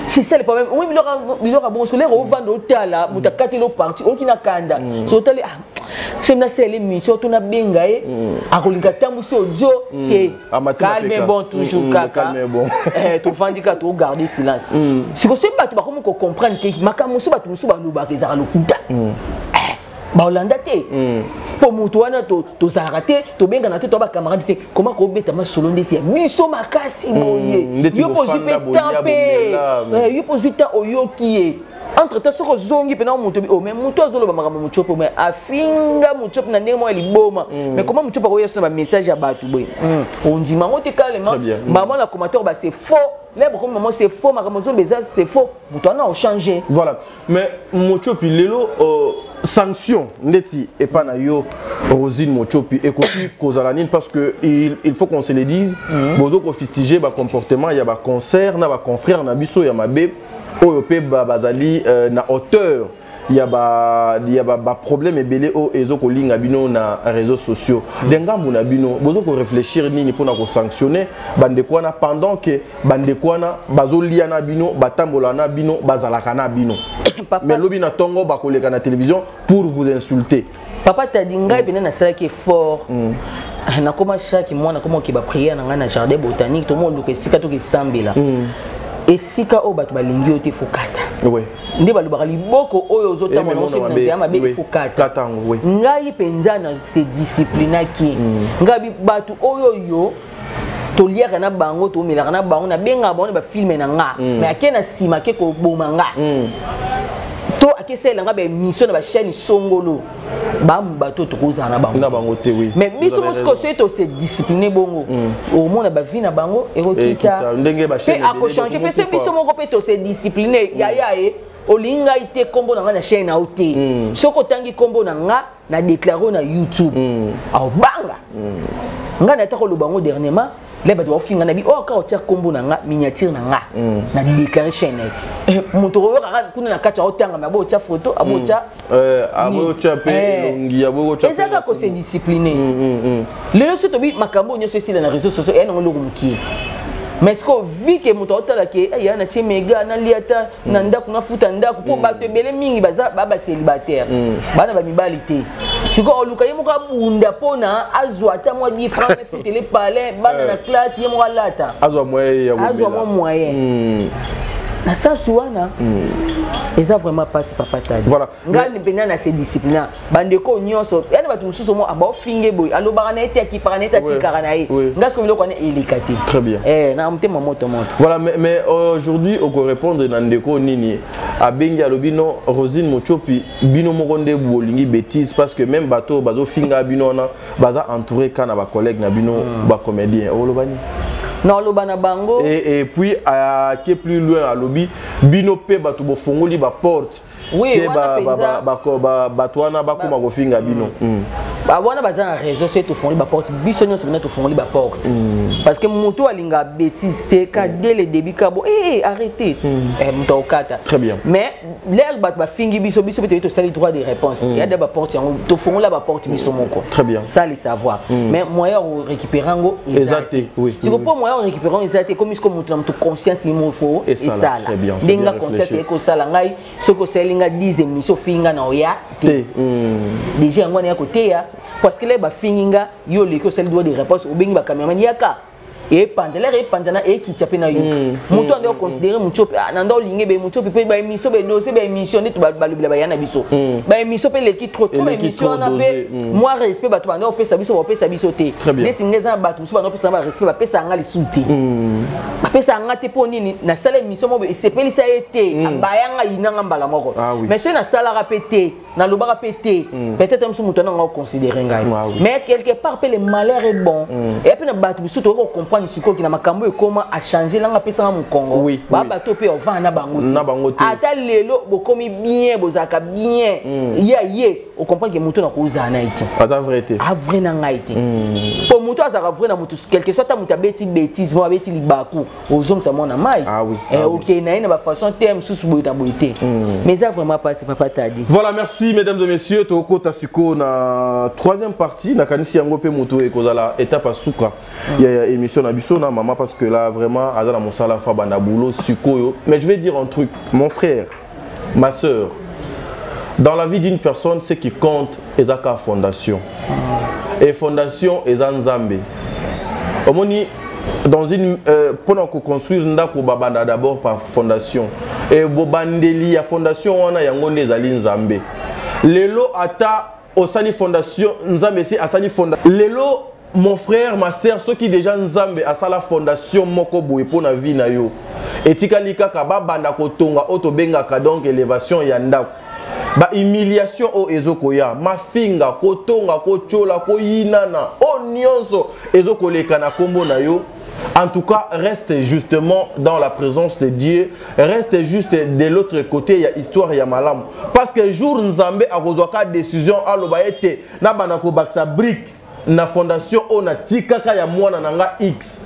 c'est ça le problème. Oui, biloko ya bongo, soki lero ovanda otala moto akateli oparti, oki na kanda, so otali, ah, soki nasala émission to nabenga ye, akolinga tambusi audio te. Amati Calme mapeka. bon toujours. Le Kaka calme est bon. Tovandi kaka, togarde silence. Siko soki bato bakomi kocomprendre ke makambo mosusu bato mosusu balobaka ezalaka lokuta, baolanda te, mpo moto wana tozalaka te, tobengana te, to bacamarade te. Koma kobeta masolo ndesi ya biso makasi boye. Ndeti Yo mpo ozwi mpe bofanda, temps bolia, mpe bomela. Yo mpo ozwi temps, oyoki ye. Entre temps soki ozongi mpena moto oh, mais moto azoloba makambo Mutiopi, mais afinga Mutiopi na ndenge moko ya liboma, mais comment Mutiopi akoya so na bamessage ya bato boye? Ondima yango te calmement. Très bien. Mama na commentaire ba c'est faux là, bokomi mama c'est faux, makambo ozoloba eza c'est faux, moto wana ochange. Voilà, mais Mutiopi lelo, sanction ndeti epa na yo Rosine Mutiopi ekoki kozala nini? Parce que il faut qu'on se le dise, bozo kofustiger bacomportement ya baconcert na baconfrère na biso ya mabe oyo mpe bazali na hauteur ya ba problème ebele oyo ezokolinga bino na réseaux sociaux. De ngambu na bino, bozo koréfléchir nini mpona kosanctionner bandeko wana, pendant que bandeko wana bazolia na bino, batambola na bino, bazalaka na bino? Papa, mais lobi na ntongo bakoleka na télévision pour vous insulter. Papa Tadi, ngai mpena nasalaki effort. Nakoma chaque mois nakoma okeba prière na ngai na jardin botanique. Toma oluka esika tokesambela, esika oyo bato balingi yo te, faut kata. Nde balobaka liboko oyo ozotambola Ememo na nango soki na mabe. nzela mabe, faut kata. Kata yango, oui. Ngai mpenza na se disciplinaki. Ngai bato oyo yo toliaka na bango, tomelaka na bango, nabengaka bango na bafilme na nga, mais ake na nsima ake koboma nga to akesalela nga baémission na bachaîne songolo, bamu bato tokozala na bango Na bango te, oui. Mais biso Vous avez mosiko raison. soki tose discipline bongo, omona bavie na bango ekokita. Ekita. Ndenge bachaîne mpe akochange ebele mpe so bakokufa. biso moko mpe tose discipline. Yaya ye olingi ngai te, nkombo na ngai na chaîne na yo te. Soki otangi nkombo na nga na déclare na YouTube, aobanga ngai. Na ata koloba yango dernièrement le bato baofinga na bi oyo kaka otia nkombo na nga, miniature na nga, na déclare chaîne na ye. Moto oyokaka kuna na kati aotangama, abo otya photo, abo otya Aboyotya mpe elongi, aboyotya. Eza kaka kose discipline. Lelo so tobi makambo oyo nyonso esila na réseau sociaux, eya nango eloko mokie, mais ce que vu ke moto aotala ke ya natie mega, nalia ata na ndako, nafuta ndako, mpo bato ebele mingi baza ba bacélibataire, bana bamibali te. Sikoyo oluka ye moko abunda mpona azwa ata mwa 10 franc, efutele palin bana na classe, ye moko alata. Azwa moyen ya azwa mwa moyen na sasu wana. Eza vraiment mpasi, papa Tadi. Ngai mpenza na se discipline. Bandeko nyonso yani, bato mosusu mo abaofinge boye, alobaka na ye te, akipaka na ye te, atikaka na ye. Ngai siko biloko wana eleka te. Très bien. Na motema moto moto. Voilà, mais aujourd'hui okorépondre na ndeko nini abengi, alobi no Rosine Mutiopi, bino moko nde bolingi bêtise, parce que même bato bazofinga bino wana baza entouré ka na bacollègue na bino bacomédien. Oloba nini? Na oloba na bango Et puis ake plus loin, alobi bino mpe bato bofongoli baporte Oui, ke wana mpenza bato wana bakóma kofinga bino. Wana baza na réseau. Soki tofongoli baporte, biso nyonso mpena tofongoli baporte, parce que moto alingaka bêtise te. Ka dès le début ka bo eh, arrêtez, moto akokata. Très bien. Mais l'heure bato bafingi biso, biso mpe toyebi, tosali droit de réponse. Ya de baporte yango, tofongola baporte biso moko. Très bien. Ça le savoir, mais moyen ya korécupérer yango eza te, oui. Siko mpo moyen ya korécupérer yango eza te, komi siko moto na moto conscience ye moko Esala. esala. Très bien, c'est Ndenge bien conscience réfléchi. ekosala ngai, soki osali nga 10 émission, ofingi nga na oya te. Te. Déjà yango wana ya koteya, parce que le bafingi nga, yo oleki, osali droit de réponse, obengi bacameraman yaka. Epanza lere, epanza na ekitya mpe na yo. Moto ande oconsidérer Mutiopi, ah, na nda olingi be Mutiopi mpe baémission bedose, baémission nde balobela baya na biso, baémission mpe eleki trop trop. Eleki baémission trop wana mpe dosé, mwa respect bato banda opesa biso, bapesa biso te. Très bien. Nde singa eza na bato mosusu banda opesa ba respect, bapesa yanga lisusu te, bapesa yanga te. Mpo nini? Nasala émission moko esepelisa ye te, abayanga, yinanga mbala moko. Ah oui. Mais soki nasalaka mpe te, nalobaka mpe te, peut-être mosusu moto ananga oconsidérer ngai. Ah oui. Mais quelque part mpe le malheur est bon. Eya mpe na bato mosusu tokoki kocomprendre sikoyo na makambo ekoma achange langa, apesanga mokongo. Baa bato mpe ovanda na bango te. Na bango te. Ata lelo bokomi bien, bozalaka bien, ye aye ocomprendre ke moto nakozala na ye te. Aza vrai te. Avrai na ngai te, po moto azalaka vrai na moto, quelque soit ata moto abeti bétise mo, abeti libaku, ozongisa mwana mai. Ah oui, Eh, ah oui. okei na ye na bafaçon te mosusu boye na boye te, mais eza vraiment pasi, papa Tadi. Voilà, merci mesdames et messieurs. Tokota siko na troisième partie. Nakanisi yango pe moto ekozala étape ya suka ya émission na biso na maman, parce que là vraiment aza na mosala fa banda boulot sikoyo. Mais je vais dire un truc, mon frère, ma sœur. Dans la vie d'une personne, ce qui compte ezaka fondation. Et fondation eza Nzambe. Omoni, dans une mpona koconstruire ndako, babanda d'abord par fondation. E bobandeli ya fondation wana, yango nde ezali Nzambe. Lelo ata osali fondation, Nzambe esi asali fondation. Lelo, mon frère, ma sœur, soki déjà Nzambe asala fondation moko boye mpo na vie na yo, etikali kaka babanda kotonga oyo tobengaka donc élévation ya ndako. Bahumiliation oyo ezokoya, mafinga, kotonga, kotiola, koyinana, oyo nyonso ezokoleka na nkombo na yo, en tout cas, reste justement dans la présence de Dieu, reste juste de l'autre côté ya histoire ya malamu, parce que jour Nzambe akozwaka décision, aloba ete nabanda kobakisa brique na fondation oyo natikaka ya mwana na nga X,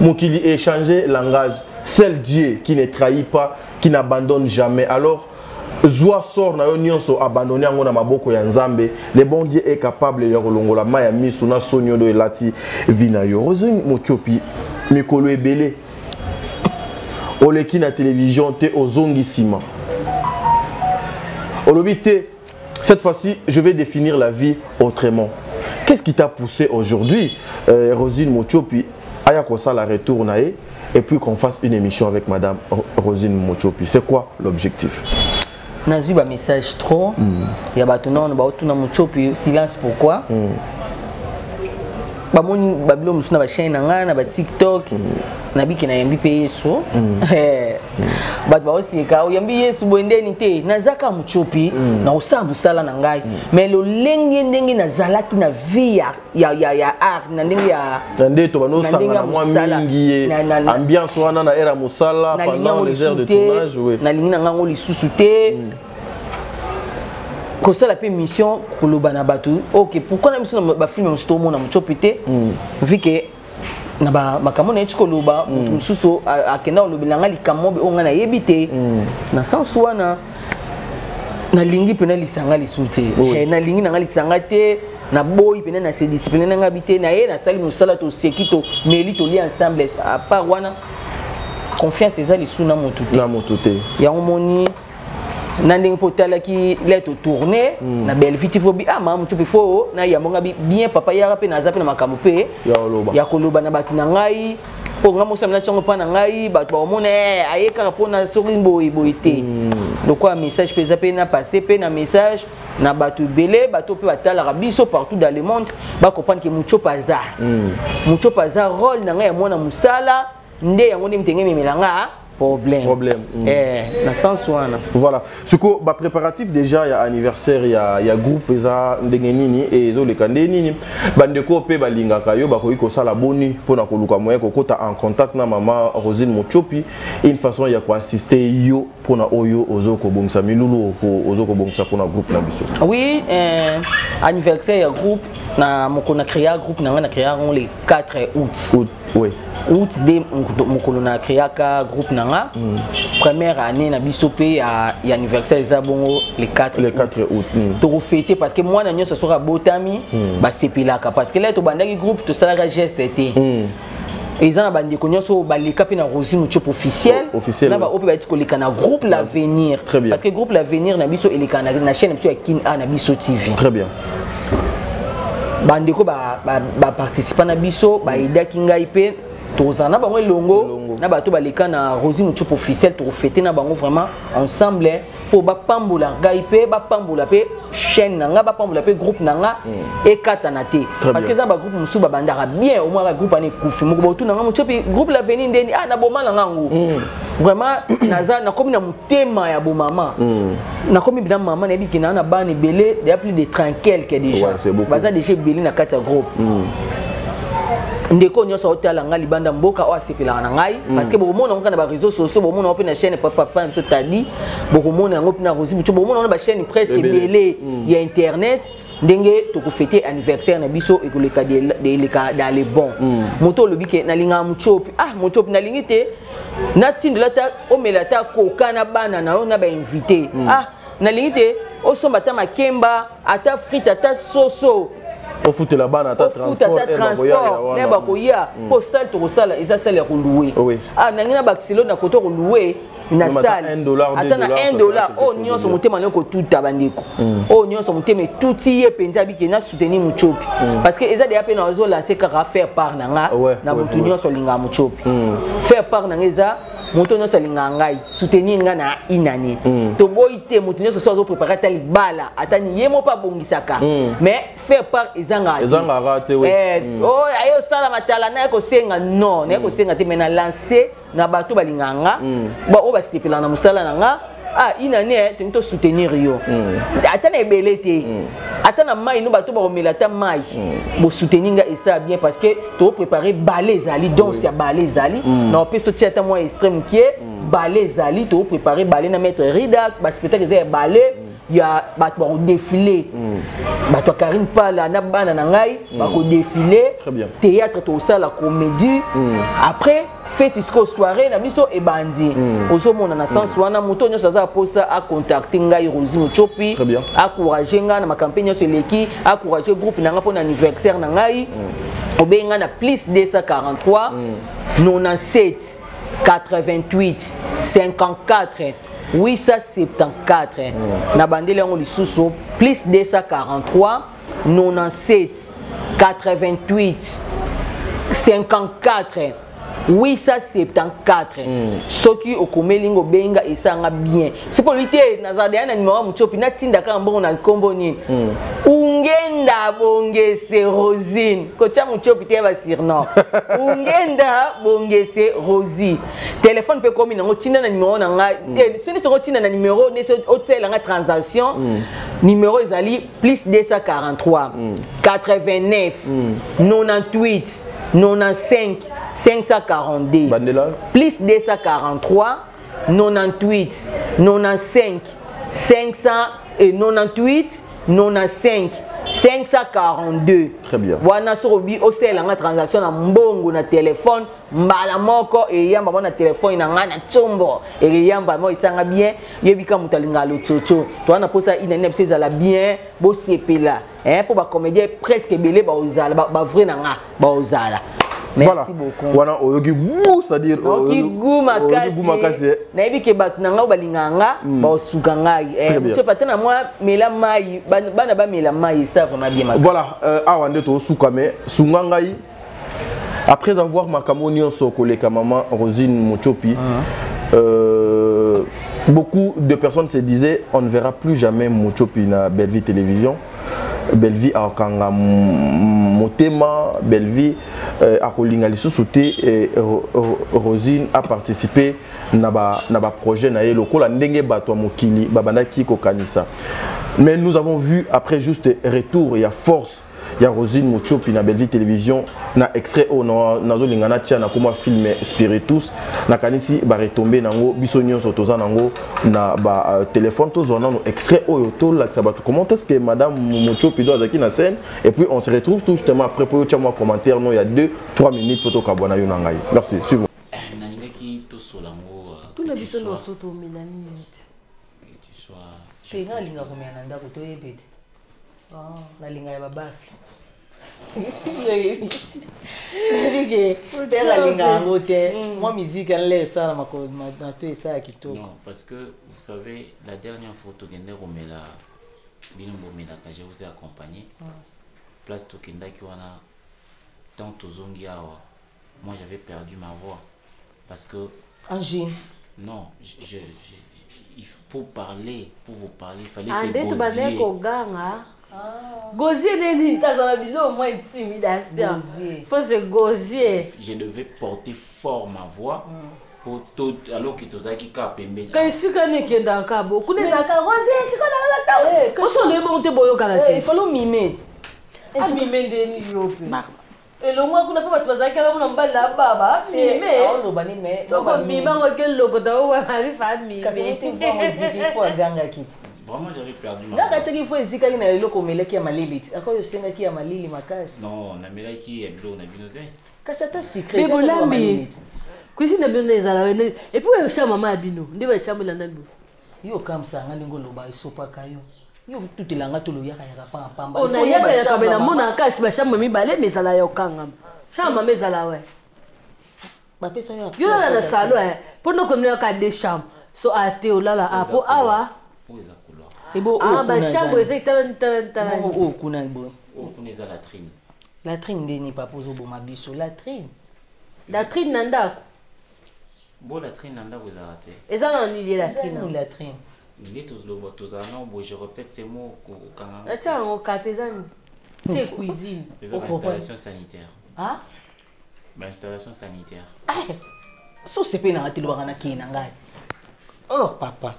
mokili échanger langage. Seul Dieu qui ne trahit pas, qui n'abandonne jamais. Alors zwa sort na yo nyonso, abandonne yango na maboko ya Nzambe. Le bon Dieu est capable ya kolongola mai ya miso na soni oyo elati vie na yo. Rosine Motiopi, mikolo ebele oleki na télévision te, ozongi nsima, olobi te, cette fois-ci je vais définir la vie autrement. Qu'est-ce qui t'a poussé aujourd'hui, Rosine Motiopi, aya kosala retour na ye et puis qu'on fasse une émission avec madame Rosine Motiopi? C'est quoi l'objectif? Nazwi bamessage trop ya bato nano baotuna: Mutiopi, silence pourquoi? Bamoni babilo mosusu na bachaîne na ngai na baTikTok, nabiki nayambi mpe Yesu. Bato baoseka: oyambi Yesu boye ndeni te? Naza kaka Mutiopi, nakosala mosala na ngai, mais lolenge ndenge nazalaki na vie ya art, na ndenge ya Na nde to na ndenge banosangana ya mwa mosala. mingi ye ambiance wana na ère ya mosala nalingi pendant yango les heures de lisusu te. tournage, oui. Nalingi na ngango lisusu te kosala mpe mission, koloba na bato ok, pourquoi na biso na bafilme mosusu tomona Mutiopi te, vu ke na makambo nayeti koloba, moto mosusu akenda kolobela nga likambo oyo ngai nayebi te. Na sens wana nalingi mpena lisanga lisusu te. Eh, nalingi na nga lisanga te, naboyi mpena na se discipline na nga bi te. Na ye nasali mosala, toseki, tomeli, tolia ensemble. À part wana, confiance eza lisusu na motu te. Na moto te. Yango moni na ndenge mpo otalaki le totourne na Bellevue ti fo bi ah mama motu mpe fo nayambo nga bi bien papa yaka mpe naza mpe na makambo mpe ya oloba. Ya koloba na bato na ngai, mpo nga mosala natiango mpa na ngai, bato bakomona eh, aye kaka mpona soki boye boye te. Lokola message mpe eza mpe na passe mpe na message na bato ebele, bato mpe batalaka biso partout dans le monde, bacomprendre ke Mutiopa aza Mutiopa, aza rôle na ngai ya mwana mosala nde yango nde mitenge ememela nga problème. Problème. Eh, na sens wana. Voilà, siko bapréparatif déjà ya anniversaire ya groupe eza ndenge nini e ezoleka ndenge nini? Bandeko mpe balingaka yo, bakoki kosala boni mpona koluka moyen kokota en contact na mama Rosine Motiopi, une façon ya koassiste yo mpona oyo ozokobongisa milulu, ozokobongisa mpona groupe na biso? Oui, anniversaire ya groupe, na mokolo na créa groupe na ngai, na créa yango le 4 août. Août, oui. Août nde mokolo na créaka groupe na nga. Première année na biso mpe ya anniversaire eza bongo le 4. Le 4 août. Tokofete parce que mwana nyonso soki abotami, basepelaka, parce que lere tobandaki groupe, tosalaka geste te. Eza na bandeko nyonso oyo baleka mpe na Rosine Mutiopi officiel Officiel, na oui. baoyo mpe bayeti koleka na groupe L'avenir. Très bien. Parce que groupe L'avenir na biso eleka na chaîne na biso ya Kin A na biso TV. Très bien. Bandeko baparticipa na biso, baaidaki ngai mpe. Tokozala na bango elongo na bato baleka na Rosie Mutshopi officiel, tokofete na bango vraiment ensemble mpo bapambola ngai mpe bapambola mpe chaîne na nga, bapambola mpe groupe na nga ekatana te, parce que eza bagroupe mosusu babandaka bien, omwaka groupe wana ekufi. Moko botuna nga: "Mutshopi, groupe L'avenir ndeni?" Ah, naboma na nga yango vraiment. Naza nakomi na motema ya bomama, nakomi bina mama, nayebi ke naa na bana ebele, déjà plus de 30 quelque déjà. Baza déjà ebele na kati ya groupe. Ndeko nyonso aotala ngai libanda mboka, oyo asepelaka na ngai, parce que bokomona yango kaka na baréseaux sociaux, bomona yango mpe na chaîne papa na biso Tadi, bokomona yango mpe na Rosi Buco, bokomona yango na bachaîne presque ebele ya internet, ndenge tokofete anniversaire na biso ekoleka eleka dans le bon. Moto olobi ke nalingaka Mutiopi, ah, Mutiopi nalingi te, natindela ata omela ata koka na bana na yo na bainvité. Ah, nalingi te osomba ata makemba, ata frite, ata soso. Ofutela bana ata transport, transport ne bakoya mpo sale tokosala eza sale ya kolouer. Ah, nangi na bakiselo na koto kolouer na sale ata na 1 dollar. Oyo nyonso motema nayo kotuta, bandeko, oyo nyonso motema etuti ye mpenza, abiki na soutenir Mutiopi, parce que eza deya mpe na azolancer kaka faire part na nga na motu nyonso alingaka Mutiopi. Faire part na nga eza moto nyonso alingaka ngai, soutenir ngai na inane. Toboyi te, moto nyonso so azoprépare ata libala, ata ni ye moko mpe abongisaka, mais faire part ezangaka. Ezangaka te. Oyo aye osala matala, naye kosenga non, naye kosenga te, mais na lance na bato balingaka nga, oyo basepelaka na mosala na nga. Ah, inane tolingi tosoutenir yo, ata na ebele te, ata na mai no bato bakomela ata mai, bosoutenir nga, esala bien, parce que toprépare bale ezali, danse ya bale ezali na opesi otia ata mwa extrait mokie. Bale ezali, toprépare bale na maître Rida, baspectacle eza ya bale ya bato bakodéfiler, bato ya Karine Pala na bana na ngai bakodéfiler. Théâtre tosala comédie, après fête siko soirée na biso ebandi. Ozomona na sens wana, moto nyonso aza mposa acontacte ngai Rosi Mutiopi, encourage ngai na macampagne nyonso eleki, encourage groupe na ngai mpona anniversaire na ngai, obengi ngai na plus 243 97 88 54 874. Na bandeli yango lisusu: plus 243 97 88 54 874. Soki okomeli ngo, obenga, esanga bien. Soki olobi te, nazala deya na nimero ya Mutiopi, natinda kaka mbongo na nkombo nini? Ungenda Bongese Rosine. Kotya Mutiopi te ya basurnom, Ungenda Bongese Rosi. Telefone mpe komi nango, tinda na nimero na ngai. Soki soki otinda na nimero nesi otiela nga transaction, nimero ezali plus 243 89 98 95 542. Bandela. Plus 243 98 95 500 et 98 95 542. Très bien. Wana soki obi osalelanga transaction na mbongo na telefone, mbala moko eyamba mo na telefone na ngai na ntiombo, eyamba mo, esanga bien. Yebika moto alingaka lotsotso, toza na mposa inani na biso ezala bien, bosepela mpo bacomédien presque ebele baozala, bavrai na nga baozala. Merci beaucoup. Wana oyoki goût, c'est-à-dire oyoki goût makasi. Nayebi ke bato na ngai balingaka nga, baosuka ngai tiope ata na mwa mela mai, bana bamela mai, esa vraiment bien. Voilà, awa nde tosuka, mais sunga ngai, après avoir makambo nyonso koleka mama Rosine Mutiopi, beaucoup de personnes se disaient: on ne verra plus jamais Mutiopi na Bellevue Télévision, Bellevue akanga motema, Bellevue akolinga lisusu te Rosine a participé na ba na ba projet na ye, lokola ndenge bato ya mokili babandaki kokanisa. Mais nous avons vu après juste retour ya force ya Rosine Mutiopi na Bellevue Télévision, na extrait oyo nazolinga natia na koma film Spiritus, nakanisi baretombe nango biso nyonso toza nango na batelefone. Tozwa nano extrait oyo, tolakisa bato comment est-ce que madame Mutiopi do azalaki na scène, et puis on se retrouve tout justement après po yotia mwa commentaire no ya 2 3 minutes po tokabwana yo na ngai. Merci, suivons. Nalingaki tosola yango. Tuna biso nyonso tomela nini? Te, nga alinga komela na ndako, toyebi ete nalinga ya babafi ke pere alinga yango te. Mwa musique anle esala mato, esala kitoko. Non, parce que vous savez, la dernière fois tokende komela, bino bomelaka, je vous ai accompagné. Place tokendaki wana, tant tozongi awa. Moi, j'avais perdu ma voix. Parce que. Angine. Non, je, pour parler, pour vous parler, il fallait se gosier. Koganga. Gosier nini tazala biso au moins intimidation. Faut se gosier. Je devais porter fort ma voix. Pour tout, alors que tozalaki kaka pembeni. Ka esika nini ekendaka bo kuna ezalaka rosier esika nalala ta osola ebongo te boyokana te. Il fallait mimer. Amime ndeni yo mpe elongwa kuna mpe bato bazalaki kaka mona mobali na baba amime aoloba ni me soko mima ngo ke lokota owamarifa amime kasi te mpo eziki mpo agangaki ti. Vraiment, j'avais perdu ma voix. Nakatiaki fo ezikaki na eloko omelaki ya malili ti akoyo osengaki ya malili makasi. Non, namelaki ya biloko na bino te. Kasi ata sucré. Bolambi cuisine na bino nde ezala et puis oyo chambre mama ya bino nde bachambre elanda liboso. Yo okamwisanga ndenge oloba esopaka yo. Yo tutelanga to loyaka yaka pamba. Nayaka yaka me namonaka kasi bachambre mibale me ezala ya okangama. Chambre mama ezala we. Bapesa yo. Yo lala na salon mpo ndokomina deux chambres so ate olala a po awa. Oyo eza couloir. Ebo. Ah, bachambre eza tala tala tala. Oyo kuna boye. Oyo kuna eza latrine. Latrine ndeni papa ozoboma biso latrine? Latrine na ndako. Bo latrine na ndako ezalaka te. Eza na nini ye latrine? Latrine. Nde tozoloba tozala na boye, je répète ces mots kokanga. Natia yango kate eza nini? C'est cuisine. Eza bainstallation sanitaire. Ah, bainstallation sanitaire. So osepeli nanga te lobaka na kei na ngai. Oh papa.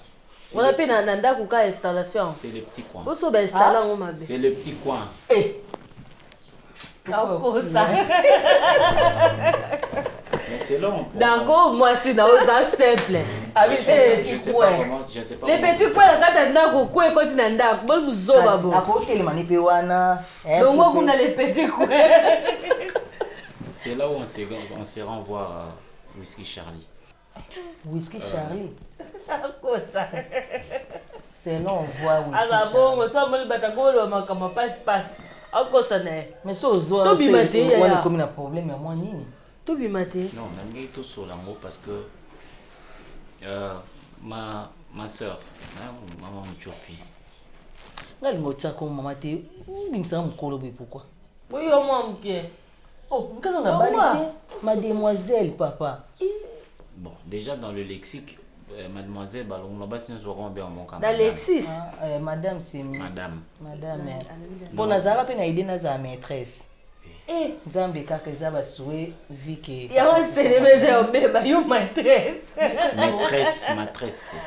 Wana mpe na ndako ka installation. C'est le petit coin. Boso bainstalle yango mabe. C'est le petit coin. Eh. Akosa. Mais c'est long. Dango mwasi na oza simple. Je sais pas comment, je sais pas. Le petit coin na kati ya ndako ko ekoti na ndako boli buzoba bo. Akotelema ni mpe wana. Longo kuna le petit coin. C'est là où on se rend voir Whisky Charlie. Whisky Charlie. Akosa. C'est là on voit Whisky Aza Charlie. bongo so amoni bato akoloba makambo pasi pasi akosa na ye. Mais so ozwa Tobima te, yaya. wana ekomi na problème ya mwa nini? Tobima te. Non, nalingi tosola yango parce que ma soeur, hein, maman Muchopi. Ngai lingo otiaka mama te obimisaka mokolo boye pourquoi? Oyo mwa moke. Oh, kaka na bali te mademoiselle papa. Bon, déjà dans le lexique, mademoiselle balongo basi nyonso bakoma benga monka. Na lexis. Ah, madame c'est mieux. Madame. Madame mpo nazalaka mpe na idée nazala maîtresse. Nzambe kaka eza basue vike. Yango selema eza yobeba yo maîtresse. Maîtresse, maîtresse te.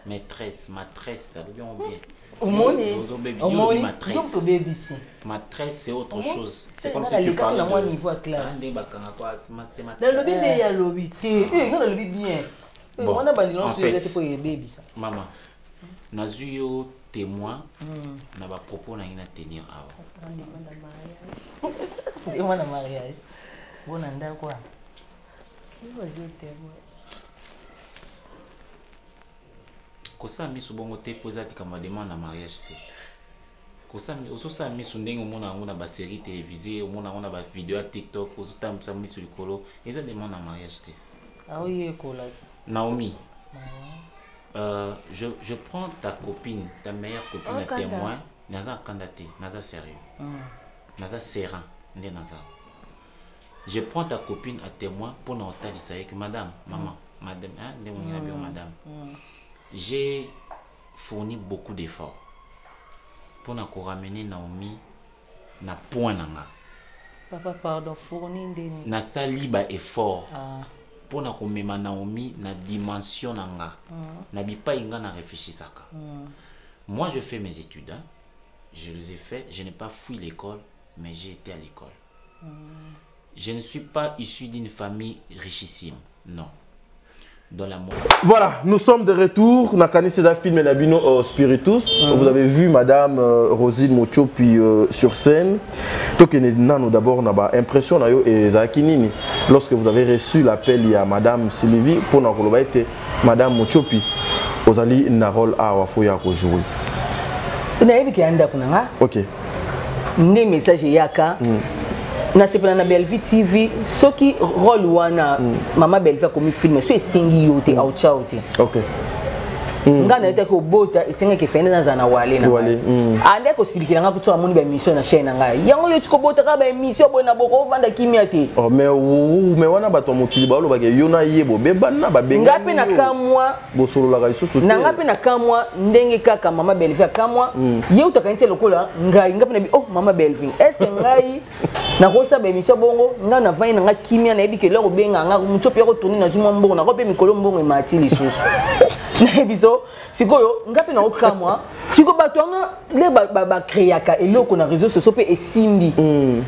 Maîtresse, maîtresse, alobi yango bien. Omoni. Ozobebisi, yo olobi Omoni. maîtresse. Tobebisi. Maîtresse, c'est autre Omoni. chose. C'est C'est comme nga si tu nalekaki parlais na mwa de niveau ya classe. Ah, nde bakanga kwa c'est maîtresse. Nalobi nde ye alobi. Te eh, nga nalobi bien. Eh, Bon, wana bandelo en nyonso eza te fait, mpo ebebisa. Mama, nazwi yo témoin na bapropos na ngai na tenir awa. Nde mwana mariage bona ndako a. Kosala miso bongo te mpo eza likambo ya demande na mariage te. Ozosala miso ndenge omona yango na basérie télévisée, omona yango na bavideo ya TikTok, ozotambwisa miso likolo, eza demande na mariage te. Aoyekola. Naomi, je prends ta copine, ta meilleure copine à Okanda. témoin. Naza kanda te, naza sérieux, naza serein nde naza. Je prends ta copine à témoin mpona kotalisa ye que madame, maman, madame, hein, ndenge olingi na bino madame, j'ai fourni beaucoup d'efforts mpona koramener Naomi na point na nga. Papa pardon, fourni ndeni? Nasali ba effort Ah. mpona komema Naomi na dimension na nga, na bipai nga na réfléchissaka. Moi, je fais mes études, hein. Je les ai fait, je n'ai pas fui l'école, mais j'ai été à l'école. Je ne suis pas issu d'une famille richissime, non, dans la Voilà, nous sommes de retour. Nakani eza film na bino Spiritus. Vous avez vu Madame Rosine Mochopi sur scène. Donc, nano d'abord na ba impression na yo ezalaki nini lorsque vous avez reçu l'appel ya Madame Sylvie pour na koloba ete Madame Mochopi ozali na rôle awa faut ya ko jouer? Nayebi ke ya ndako na nga. Nde message eyaka, nasepela na Bellevue TV soki rôle wana mama Bellevue akomi film so esengi yo te aotya yo te. Ngai nayetaki kobota, esengaki efende nazala na wale na Wale, ngai. Ande kosilikela ngai kutu amoni baémission na chaîne na ngai yango yo ti kobota kaka baémission boye na boko ovanda kimia te. Oh, mais mais wana bato ya mokili balobaka yo na ye bobebana, babengani. Ngai mpe nakamwa. Bosololaka lisusu te. Na ngai mpe nakamwa ndenge kaka mama Bellevie akamwa. Ye utaka nti lokola ngai, ngai mpe nabi: "Oh, mama Bellevie, est ce que ngai nakosala baémission bongo?" Ngai navandi na ngai kimia, nayebi ke eloko obenga nga moto mpe akotourner, nazwi mwa mbongo nako mpe mikolo mbongo emati lisusu. Nayebi so sikoyo ngai mpe nakokamwa. Sikoyo bato wana nde bacréaka eloko na réseau sociaux mpe esimbi,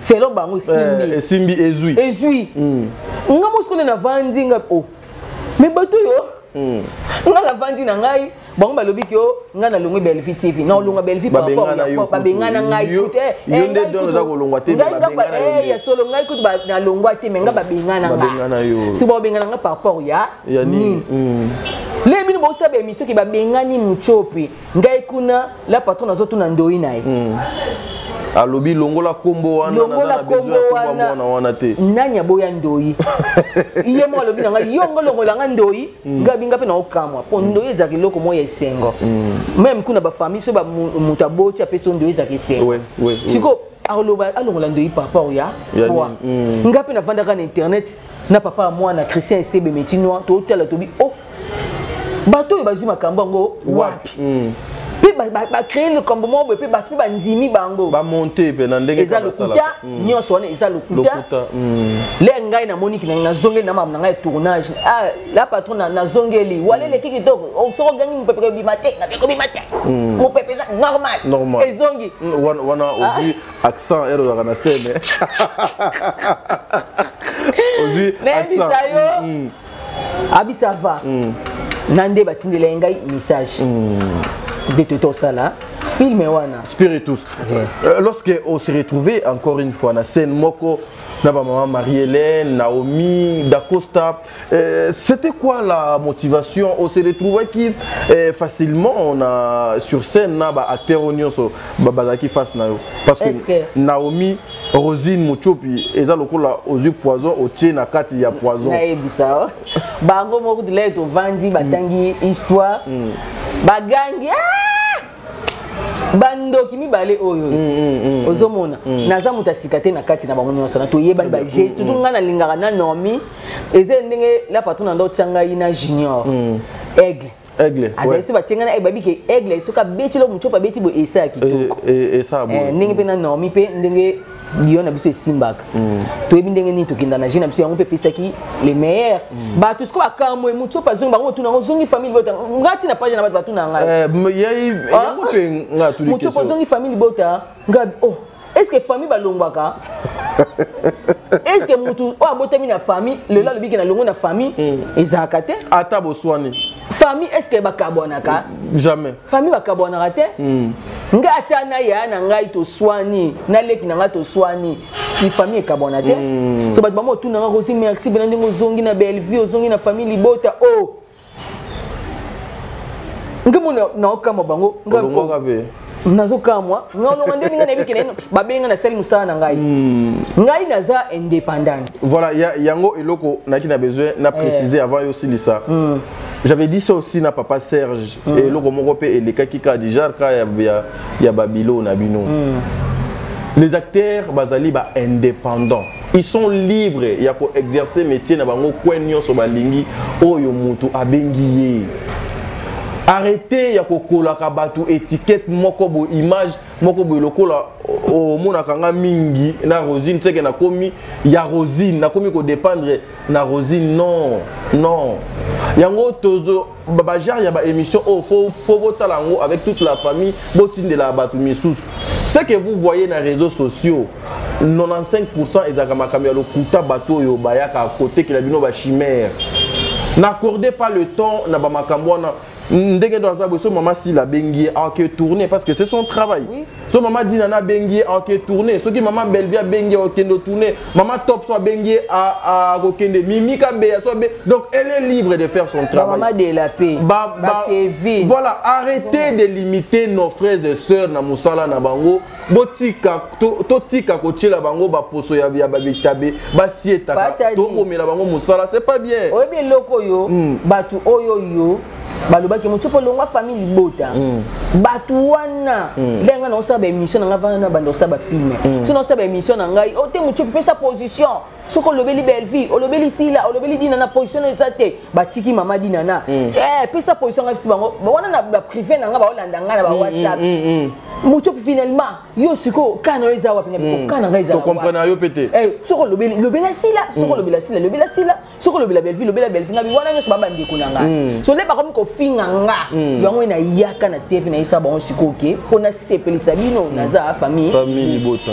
selon bango esimbi. Eh, esimbi, ezwi. Ezwi. Nga mosiko nde navandi nga o mais bato oyo nga navandi na ngai, bango balobi ke o ngai nalongwi Bellevie TV, naolongwa Bellevie par rapport Babengana yo kutu. Babengana ngai kutu, Yo nde ngai don kutu- oza kolongwa te, mais ngai nga babengana yo nde. Ya solo, ngai kutu nalongwa te, mais ngai babengana Babengana yo. nga. Si babengana nga par rapport ya Ya nini? Le bino bosala baémission ke babengani Mutiopi, ngai kuna la patron azotuna ndoi na ye. Alobi longola kombo wana, naza Longola na besoin kombo ya kombo ya wana. mwana wana te. Nani aboya ndoi? Ye moko alobi na ngai: "Yo ngo longola nga ndoi." Ngai binga mpe naokamwa, mpo ndoi ezalaka eloko moko ya esengo. Même kuna bafamille, so moto aboti, apesi yo ndoi, ezalaka esengo. Sikoyo aloba alongola ndoi par rapport ya Ya quoi? nini? Ngai mpe navandaka na internet na papa ya mwana Christian Esebe Metinoir, totala, tobi: "Oh, bato oyo bazwi makambo yango wapi?" Mpe bacréer likambo moko boye, mpe bato mpe bandimi bango. Bamonte mpe na ndenge Eza kaka lokuta. basalaka. Nyonso wana eza lokuta. Lokuta. Le ngai namoniki nazongeli na makambo na ngai ya tournage. Ah, la patron, nazongeli wala eleki kitoko. Oh, soki ogangi mopepe kobima te, ngapi kobima te, mopepe eza normal. Normal. Ezongi. Wana ozwi accent ere ozalaka na scène, ozwi Nayebisa accent. yo. Abi ça va na nde batindela ye ngai message nde toyei tosala film wana. Spiritus. Lorsque on s'est retrouvé encore une fois na scène moko na ba maman Marie-Hélène, Naomi, Dacosta, c'était quoi la motivation? On s'est retrouvé qui facilement on a sur scène na ba acteur nyonso ba bazaki face na yo. Parce que, Est-ce que- Naomi, Rosine Muchopi, eza lokola ozwi poison otie na kati ya poison. Nayebisa o bango moko tolai, tovandi, batangi histoire, bagangi: "Ah! Bandoki mibale oyo!" Ozomona naza moto ya sika te na kati na bango nyonso na toyebani baje, surtout ngai nalingaka na Naomi. Eza ndenge la patron na ndo otia ngai na Junior Aigle. Aigle. Azali so batie ngai na Aigle, babi ke Aigle soki abeti lo motu abeti boye, esa ya kitoko. Et ça bon. Ndenge mpe na Naomi mpe ndenge lion na biso esimbaka, toyebi ndenge nini tokenda na jeu na biso, yango mpe epesaki le meilleur. Bato sikoyo bakamwe, motu oyo azongi, bango motuna yango ozongi famille bota. Nga ti na page na bato batuna ngai. Yai yango mpe nga tuli Motu oyo question. ozongi famille bota, nga: "Oh, est ce que famille balongwaka? Est ce que motu oyo abotami na famille lelo alobi ke nalongwe na famille?" Ezalaka te. Ata boswani. Famille, est ce que bakabwanaka? Jamais. Famille bakabwanaka te. Ngai ata na yaya na ngai toswani, naleki na ngai toswani, ni famille ekabwana te. So bato bamo otunanga: "Rosi, merci mpena ndenge ozongi na Bellevue, ozongi na famille libota." O ngai mo naokamwa bango ngai. Olongwaka mpe. Nazokamwa, ngalonga ndeni? Ngai nayebi kene babenga, nasali mosala na ngai, ngai naza indépendante. Voilà, yango eloko naki na besoin na préciser avant yo silisa. J'avais dit ça aussi na papa Serge. Eloko moko mpe elekaki ka déjà ka ya babilo na bino. Les acteurs bazali ba indépendants. Ils sont libres ya ko exercer métier na bango coin nyonso balingi oyo mutu abengi ye. Arrêtez ya kokolaka bato étiquette moko boye, image moko boye, lokola omonaka nga mingi na Rosine, seke nakomi ya Rosine, nakomi kodépendre na Rosine. Non, non, yango tozo bagenre ya baémission oyo faut botala yango avec toute la famille, botindela bato misusu. Ce que vous voyez na réseaux sociaux, 95 ezalaka makambo ya lokuta. Bato oyo bayaka kotekela bino bachimère, n'accordez pas le temps na bamakambo wana. Ndenge ndo aza boye, so mama Sila abengi ye, aoke tourner parce que c'est son travail. So mama Dina na abengi ye, aoke tourner. Soki mama Bellevie abengi ye, akokende tourner. Mama Top so abengi ye, akokende. Mimi Kabeya so abe, donc elle est libre de faire son travail. Mama de la paix. Bakevin. Voilà, arrêtez de limiter nos frères et sœurs na mosala na bango. Botika, totika kotiela bango baposo ya babitabe basietaka, Patadi. tobomela bango mosala, c'est pas bien. Oyebi eloko oyo, bato oyo yo Balobaki Mutiopi olongwa famille libota. Bato wana, ndenge ngai naosala baémission na ngai, vana na banda osala bafilm, so naosala baémission na ngai o te, Mutiopi pesa position. Soki olobeli Bellevie, olobeli Sila, olobeli Dinana, position oyo eza te. Batiki mama Dinana, pesa position. Ngai bisi bango wana na baprivé na ngai, baolanda ngai na bawhatsapp. Mutiopi, finalement yo sikoyo ka na yo eza wapi? Nga ka na ngai eza Tocomprendre yo pe te. Soki olobeli, lobela Sila. Soki olobela Sila, lobela Sila. Soki olobela Bellevie, lobela Bellevie. Ngabi wana nyonso babandeko na ngai. So nde bakomi kofinga nga yango nayaka na TV, nayesa bango sikoyo ke mpo nasepelisa bino, naza famille. Famille libota.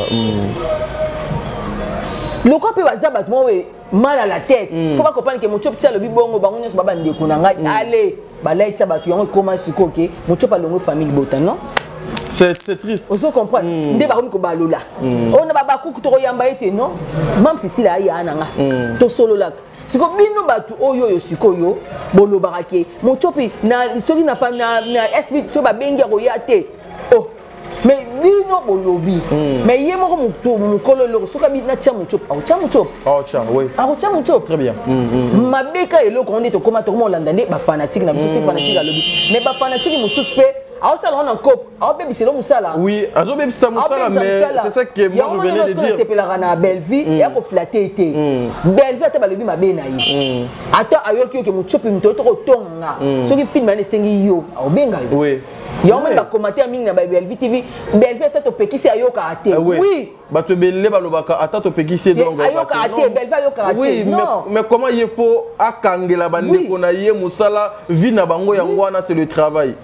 Lokwa mpe baza bato moko mal à la tête. Faut bacomprendre ke Mutiopi ti alobi bongo, bango nyonso babandeko na ngai. Ale balaitisa bato yango, ekoma sikoyo ke Mutiopi alongwe famille libota. Non. C'est triste. Ozo comprendre nde bakomi kobalola oyo na babakuku, tokoyamba ye te. Non, mam Sisila aya na nga, tosololaka. Siko bino bato oyo oyo sikoyo bolobaka ke Mutiopi na soki na SB so babengi akoya te. Oh, mais bino bolobi, mais ye moko mokolo eloko soki abi natia Mutiopi, akotia Mutiopi. Aotcha, oui. Akotia Mutiopi. Très bien. Mabe ka eloko ngo nde tokóma, tokóma olanda nde bafanatike na biso. Si fanatike alobi, mais bafanatike mosusu mpe aosala ngo na nkopo, aobebisela mosala. Oui, azobebisa mosala, mais c'est ça que moi je venais de dire. Sepelaka na Bellevie ya koflatter te. Bellevie ata balobi mabe na ye, ata ayoki oke Mutiopi moto oyo tokotonga, soki film wana esengi yo, aobenga yo. Yango moni bacommentaire mingi na Bellevie TV, Bellevie ata topekisi ayokaka te. Oui. Bato ebele balobaka ata topekisi ye, donc ayokaka te, Bellevie ayokaka te. Non, mais comment ye faut akangela bandeko na ye mosala, vie na bango yango wana, c'est le travail.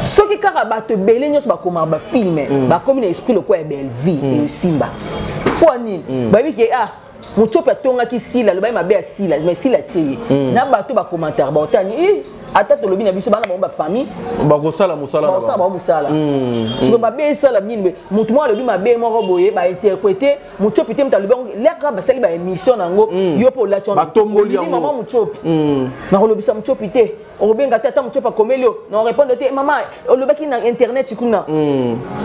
Soki kaka bato ebele nyonso bakomaka bafilm, bakomi na esprit lokola ya Bellevie, esimba. Mpo nini? Bayebi ke ah, Mutiopi atongaki Sila, alobaki mabe ya Sila, mais Sila tie ye na bato bacommentaire baotani. Ata tolobi na biso, bana bango bafamille. Bakosala mosala. Bakosala bango mosala. Siko mabe esala nini? Motu moko alobi mabe moko boye, bainterpréter Mutiopi te. Moto alobi yango leka, basali baémission nango, yo mpo olati. Batomboli yango. Mama Mutiopi, nakolobisa Mutiopi te, okobenga te. Ata Mutiopi akomeli yo, na orépondre te. Mama olobaki na internet kuna,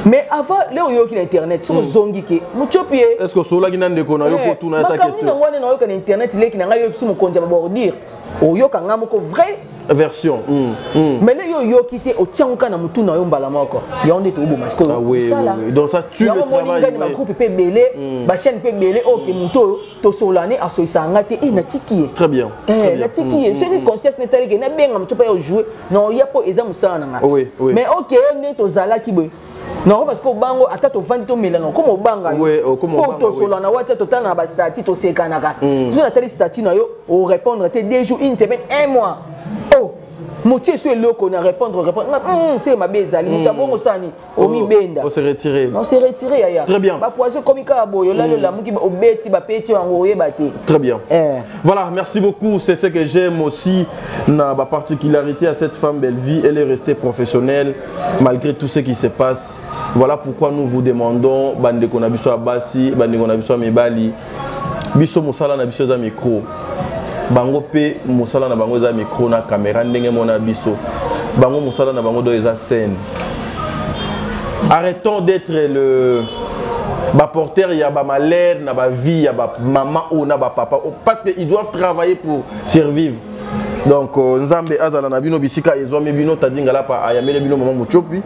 mais avant le oyoki na internet, soki ozongi ke Mutiopi ye. Est ce que osololaki na ndeko na yo po tuna ata question? Nango wana nayoka na internet, leki na ngai yo biso mokonzi ya babordure, oyoka nga moko vrai version. Mais le yo oyoki te, otiango kaka na motu na yo mbala moko. Yango nde toboma sikoyo. Donc ça tue le travail. Yango bagroupe mpe ebele, bachaîne mpe ebele oyo ke motu oyo tosolane asolisaka nga te, e natiki ye. Très bien. Natiki ye. Soki conscience netali ke nabenga motu mpe ya ojouer na oya, mpo eza mosala na nga. Mais ok, nde tozalaki boye nango, parce que obango ata tovandi tomelana, okoma obanga yo po tosola na WhatsApp, totala na bastatuts, tosekanaka. Soki natali statut na yo, orépondre te 2 jours, une semaine, un mois, oh motie eso eloko na répondre, répondre se mabe ezali moto abongo osani omibenda. On se retire. On se retire, yaya. Très bien. Bapoison komi kaka boye, olali, olamuki, obeti, bapeti yango, oyeba te. Très bien. Voilà, merci beaucoup. C'est ce que j'aime aussi na ba particularité à cette femme Bellevie, elle est restée professionnelle malgré tout ce qui se passe. Voilà pourquoi nous vous demandons, bandeko na biso ya basi, bandeko na biso ya mibali, biso mosala na biso eza micro, bango mpe mosala na bango eza micro na caméra. Ndenge mona biso, bango mosala na bango do eza scène. Arrêtons d'être le baporteur ya bamalheur na bavie ya bamama oyo na bapapa, parce que ils doivent travailler pour survivre. Donc Nzambe azala na bino bisika ezwami bino. Tadi Ngalapa ayameli bino mama Mutiopi.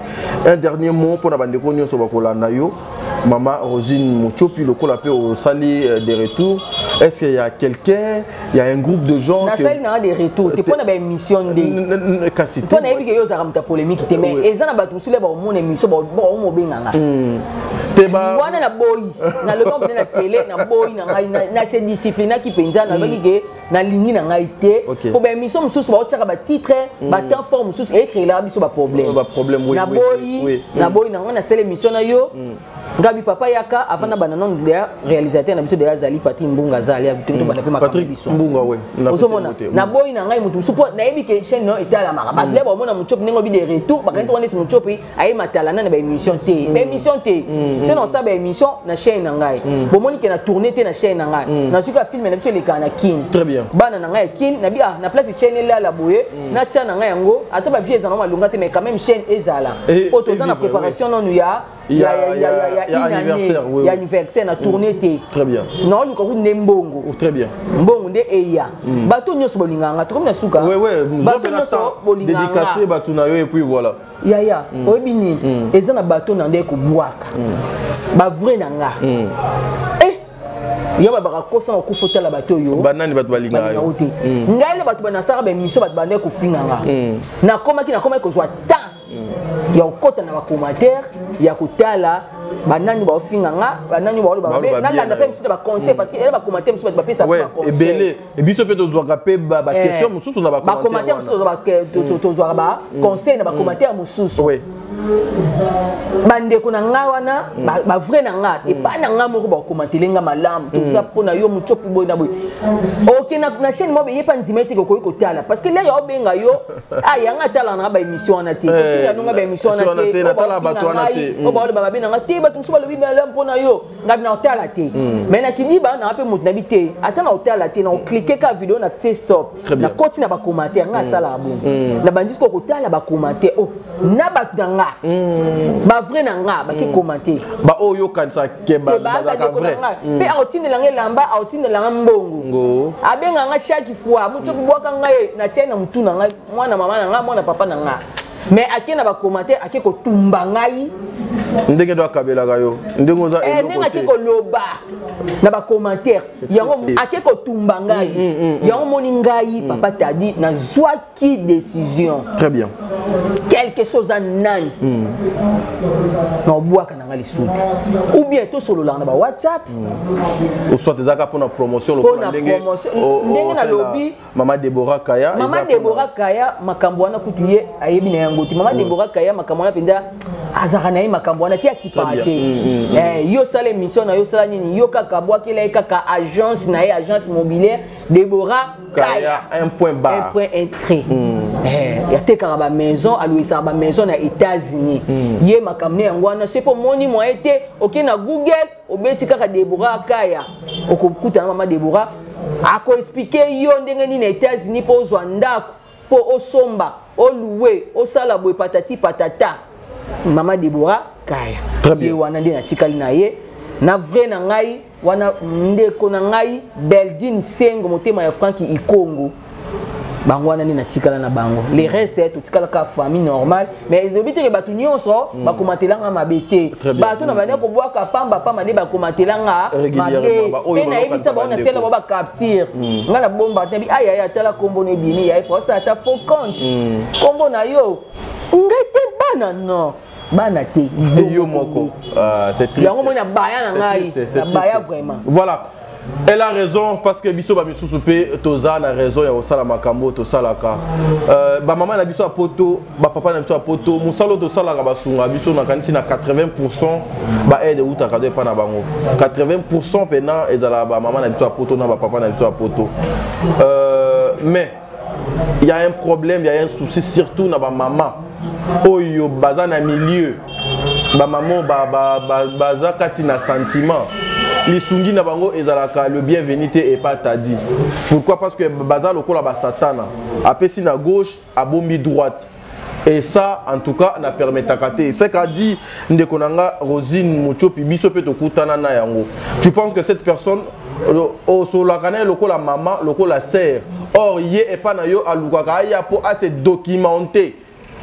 Un dernier mot mpona bandeko nyonso bakolanda yo, mama Rosine Mutiopi, lokola mpe osali des retours. Est-ce qu'il y a quelqu'un, il y a un groupe de gens? Nasali nanga des retours te mpona baémission nde. Kasi mpo nayebi ke yo ozalaka moto ya polémique te, mais eza na bato mosusu le baomona émission, baomobenganga wana. Naboyi, nalobi mpena na télé, naboyi na ngai, na se disciplinaki mpenza. Nalobaki ke nalingi na ngai te, mpo baémission mosusu baotiaka batitre, batemps fort mosusu ecréelaka biso baproblème. Naboyi, naboyi na ngai. Nasala émission na yo, ngabi papa yaka avant na bana nano deya réalisateur na biso deya azali Patrik Mbunga, azali tobanda mpe makambo biso. Ozomona, naboyi na ngai motu mosusu, mpo nayebi ke chaîne no etalamaka. Bato le baomona Mutiopi ndenge obi de retour, bakangi wana esi Mutiopi aye matalana na baémission te, baémission te. Se na osala baémission na chaîne na ngai, bomoni ke na tourne te na chaîne na ngai, nazwi ka film na biso elekaka na Kine, bana na ngai ya Kine. Nabi ah, na place chaîne elala boye, natia na ngai yango, ata bavie ezala malonga te, mais quand même chaîne ezala, po toza na préparation nanu ya Ya anniversaire, ya anniversaire na tourne te. Très bien. Naoluka kutu nde mbongo. Oh, très bien. Mbongo nde eya. Bato nyonso bolingaka nga, tokomi na suka. Bato nyonso bolingaka nga, dédicace bato na yo et puis voilà. Yaya, oyebi nini? Eza na bato na nde kobwaka bavrai na nga. Yo babaka kosa na kufa, otala bato oyo. Banani bato balingaka yo? Te, ngai nde bato banasaka baémission, bato bande kofinga nga. Nakomaki kozwa temps ya kokɔta na bacommentaire, ya kotala banani baofinga nga, banani baoloba mabe. Nalanda mpe mosusu na baconseil, parce que ela bacommentaire mosusu, bato bapesa baconseil. Biso mpe tozwaka mpe baquestion mosusu na bacommentaire mosusu, tozwaka baconseil na bacommentaire mosusu. Bandeko na nga wana, bavrai na nga, epa na nga moko bakomatele nga malamu. Toza mpo na yo Mutsopi boye na boye. Oke na chaîne moko beyepa, ndima ete okoki kotala, parce que lere obenga yo, ah, yanga atalaka nanga baémission wana te, kotinda nonga baémission wana te, oyo baoloba mabe nanga te. Bato mosusu balobi malamu mpo na yo, ngai na otala te. Mais nakidiba nanga mpe moto nabi te, ata na otala te, na oclique ka video na tie stop, nakoti na bacommentaire. Ngai asalaka bongo, na bandi sikoyo kotala bacommentaire o na bato na nga, bavrai na nga bake commenter. Baoyo yokanisa ke bazalaka vrai mpe akotindelanga elamba, akotindelanga mbongo, abenganga chaque fois moto bwaka ngai na tie na motu na ngai, mwana mama na ngai, mwana papa na ngai. Mais ake na bacommentaire, ake kotumba ngai. Ndenge do akabelaka yo, ndenge oza. Ndenge ake koloba na bacommentaire yango, ake kotumba ngai yango. Moni ngai, papa Tadi, nazwaki décision. Très bien. Quelque chose a nani na obwaka na ngai lisusu, ou bien tosololaka na bawhatsapp. Ou soit ezalaka mpona promotion. Lokola ndenge nalobi. Mama Debora Kaya. Mama Debora Kaya, makambo wana kutu ye ayebi na yango te. Mama Debora Kaya, makambo wana mpenza azalaka na ye, makambo wana ti akipaka te. Yo sala émission na yo, sala nini, yo kaka bwakela ye kaka agence na ye, agence mobilière Debora Kaya. Un point barre. Un point, un trait. Yatekaka bamaison, aloyisaka bamaison na États-Unis. Ye makambo ne yango wana. Se mpo moni moye te, oke na Google, obeti kaka Debora Kaya, okokutana mama Debora, akoexpliquer yo ndenge nini na États-Unis mpo ozwa ndako, mpo osomba, oloue, osala boye, patati patata. Mama Debora Kaya, ye wana nde natikali na ye na vrai na ngai wana. Ndeko na ngai Beldine Sengo, motema ya Franki Ikongo, bango wana nde natikala na bango. Le reste totikalaka famille normale. Mais elobi teke bato nyonso bakomatelanga mabe te. Bato na bandi kobwaka pamba pamba nde bakomatelanga mabe. Mpe nayebisa bango, nasala bango bacapture. Ngai nabomba te. Ayaya, tala kombo na ebimi ya efo, osala ata faux compte, kombo na yo, ngai te, bana non, bana te. Yo moko. Yango moi na baya na ngai, na baya vraiment. Voilà, elle a raison, parce que biso bamisusu mpe toza na raison ya kosala makambo oyo tosalaka. Bamama na biso ya poto, bapapa na biso ya poto, mosala oyo tosalaka, basunga biso. Nakanisi na 80 baaide eutaka do epa na bango. 80 mpena ezalaka bamama na biso ya poto na bapapa na biso ya poto. Mais il y a un problème, il y a un souci, surtout na bamama oyo baza na milieu, bamama baza kati na sentiment. Lisungi na bango ezalaka le bienvenu te epa Tadi. Pourquoi? Parce que baza lokola basatana, apesi na gauche, abombi droite. Et ça, en tout cas, na permettaka te. C'est qu'a dit ndeko na nga Rosine Muchopi, biso mpe tokutana na yango. Tu penses que cette personne osolaka na ye lokola mama, lokola sœur, or ye epa na yo alukaka aya mpo ase documenter,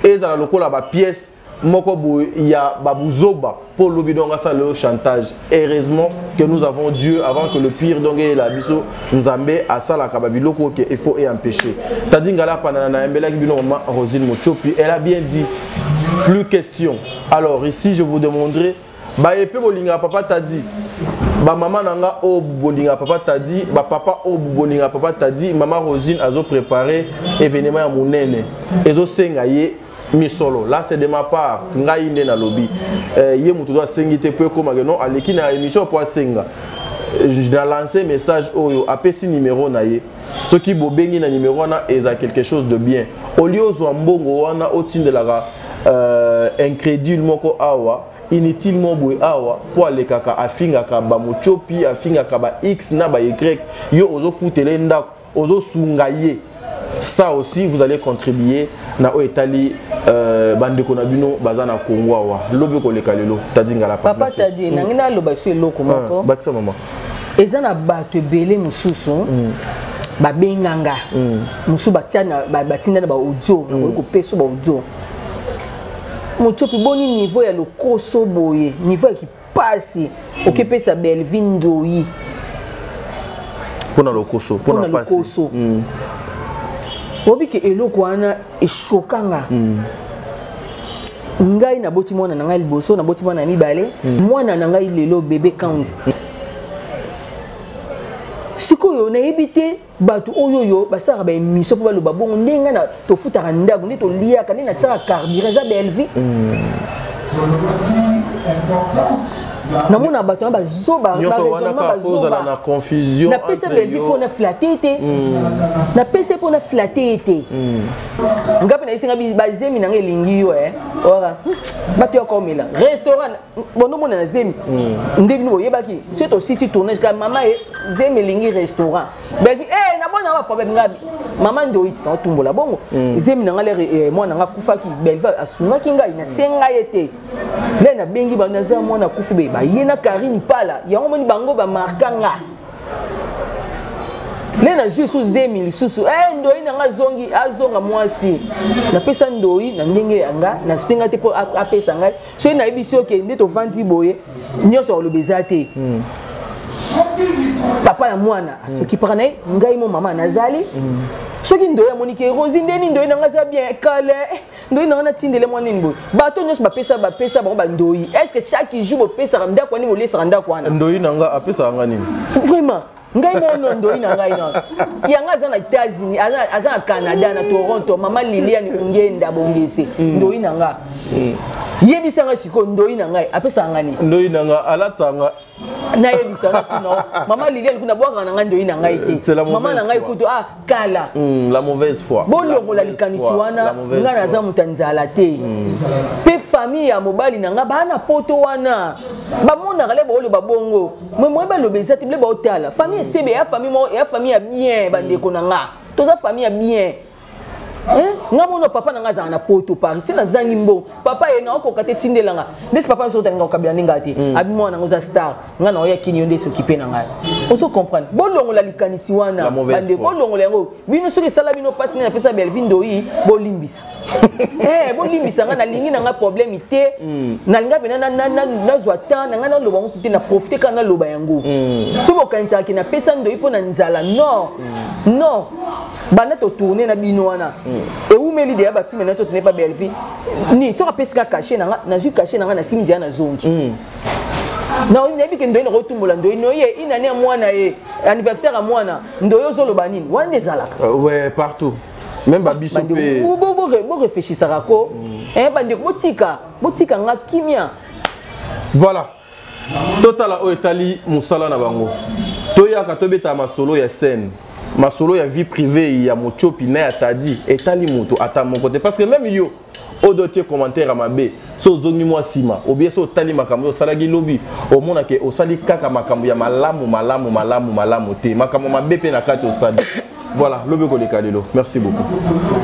ezala lokola bapièce moko boye ya babuzoba mpo olobi donc asala yo chantage. Heureusement que nous avons Dieu. Avant que le pire donc eyela biso, Nzambe asalaka babiloko ke il faut empêcher. Tadi Ngala panana nayembelaki bino mama Rosine Mochopi. Elle a bien dit, plus question. Alors ici, je vous demanderai, baye mpe bolingaka papa Tadi, bamama na nga oyo bolingaka papa Tadi, bapapa oyo bolingaka papa Tadi, mama Rosine azoprépare événement ya monene, ezosenga ye misolo. Là, c'est de ma part, ngai nde nalobi. Ye moto do asengi te po ekomake non, aleki na émission po asenga. Na lancé message oyo, apesi numéro na ye. Soki bobengi na numéro wana, eza quelque chose de bien. Au lieu ozwa mbongo wana otindelaka incrédule moko awa, inutile mo boye awa, mpo alekaka afingaka bamotiopi, afingaka ba x na ba y, yo ozofutela ye ndako, ozosunga ye. Ça aussi, vous allez contribuer na oyo etali bandeko na bino baza na Congo awa. Lobi koleka lelo, Tadi Ngala. Papa Tadi, nangi naloba so eloko moko. Bakisa mama. Eza na bato ebele mosusu babenganga, mosusu batinda na baaudio, nakoki kopesa baaudio. Motiopi, boni niveau ya lokoso boye, niveau ya kipasi, okepesa Belvi ndoi? Mpona lokoso? Mpona lokoso. Obiki eloko wana eshokanga ngai. Naboti mwana na ngai liboso, naboti mwana ya mibale, mwana na ngai lelo bébé 15. Sikoyo nayebi te bato oyo oyo basalaka baémission mpo baloba bongo. Ndenge ngai tofutaka ndako, nde toliaka, nde natiaka carburant, eza Belvi. Namona bato wana bazoba. Nyonso wana kaka ozala na confusion. Napesa Belvi mpona flatter te, napesa mpona flatter ye te. Nga mpe nayesinga bazemi na nga elingi yo ora bato ya komela restaurant bondomona na zemi nde bino boyebaki. Soki tosisi tournage ka mama ye zemi elingi restaurant, Belvi nabona baproblème. Nga mama ndoi ti naotumbola bongo zemi na nga lere mwana nga akufaki, Belvi asungaki ngai, nasenga ye te. Nde nabengi bango, naza mwana akufi, be baye na Karine Pala yango. Moni bango bamarka nga nde nazwi su zemi lisusu. Ndoi na nga azongi, azonga mwasi. Napesa ndoi na ndenge ya nga, nasenga te mpo apesa ngai. Soki nayebi si oke nde tovandi boye, nyonso akoloba eza te. Papa na mwana asokipaka na ye, ngai mo mama nazali. Soki ndoi amoniki Rosi ndeni, ndoi na nga aza bien kale, ndoi na nga natindele mwa nini boye. Bato nyonso bapesa bango bandoi. Est ce que chaque jour bopesaka ndako wani, bolesaka ndako wana? Ndoi na nga apesaka nga nini? Vraiment, ngai mono ndoi na ngai na yango aza na États-Unis, aza na Canada, na Toronto, mama Liliane Ngenda Bongese. Ndoi na nga, yebisanga sikoyo, ndoi na ngai apesaka nga nini? Ndoi na nga alatisaka nga. Nayebisa na kuna mama Liliane kuna, bwakaka na ngai ndoi na ngai te, mama na ngai kutu ah kala. La mauvaise foi. Bolongola likanisi wana. Ngai naza moto ya nzala te. Mpe famille ya mobali na ngai baa na poto wana, bamonaka le baoloba bongo me moye baloba eza te. Bile baotala famille esebe ya famille moko ya famille ya bien. Bandeko na nga, toza famille ya bien. Nga mona papa na nga azala na poto, Paris. So nazangi mbongo, papa ye naokoka te, tindelanga ndesi. Papa biso otalinga kokabela nde ngai te. Abi mwana nango oza star, nga na oya kini, yo nde s'occupe na ngai. Ozo comprendre? Bolongola likanisi wana, bandeko, bolongola yango. Bino soki esala bino mpasi nde napesa Belvi ndoi, bolimbisa. Bolimbisa nga, nalingi na nga problème te. Nalinga mpena nazwa temps na ngai naloba yango te, na profite kaka naloba yango. Soki bokanisaka ke napesa ndoi mpo na nzala, non, non. Banda totourne na bino wana, ewumeli deya bafilme na totourne pa Belvi ni soki apesi ka cachet na nga, nazwi cachet na nga, nasimi deya, nazongi. Nayebi ke ndoi nakotumbola ndoi noye inani ya mwana ye, anniversaire ya mwana ndoi. Ozoloba nini wana nde ezalaka? Ouais, partout, même babiso mpe. Borefléchisaka ko, bandeko, botika, botika nga kimia. Voilà, totala oyo etali mosala na bango. Toyaka tobeta masolo ya scène, masolo ya vie privée ya Motiopi na ya Tadi etali moto ata moko te, parce que même yo oyo otie commentaire ya mabe, so ozongi mwa nsima obie, so otali makambo oyo osalaki lobi, omonake osali kaka makambo ya malamu malamu malamu malamu te, makambo mabe mpe na kati osali. Voilà, lobi koleka lelo. Merci beaucoup.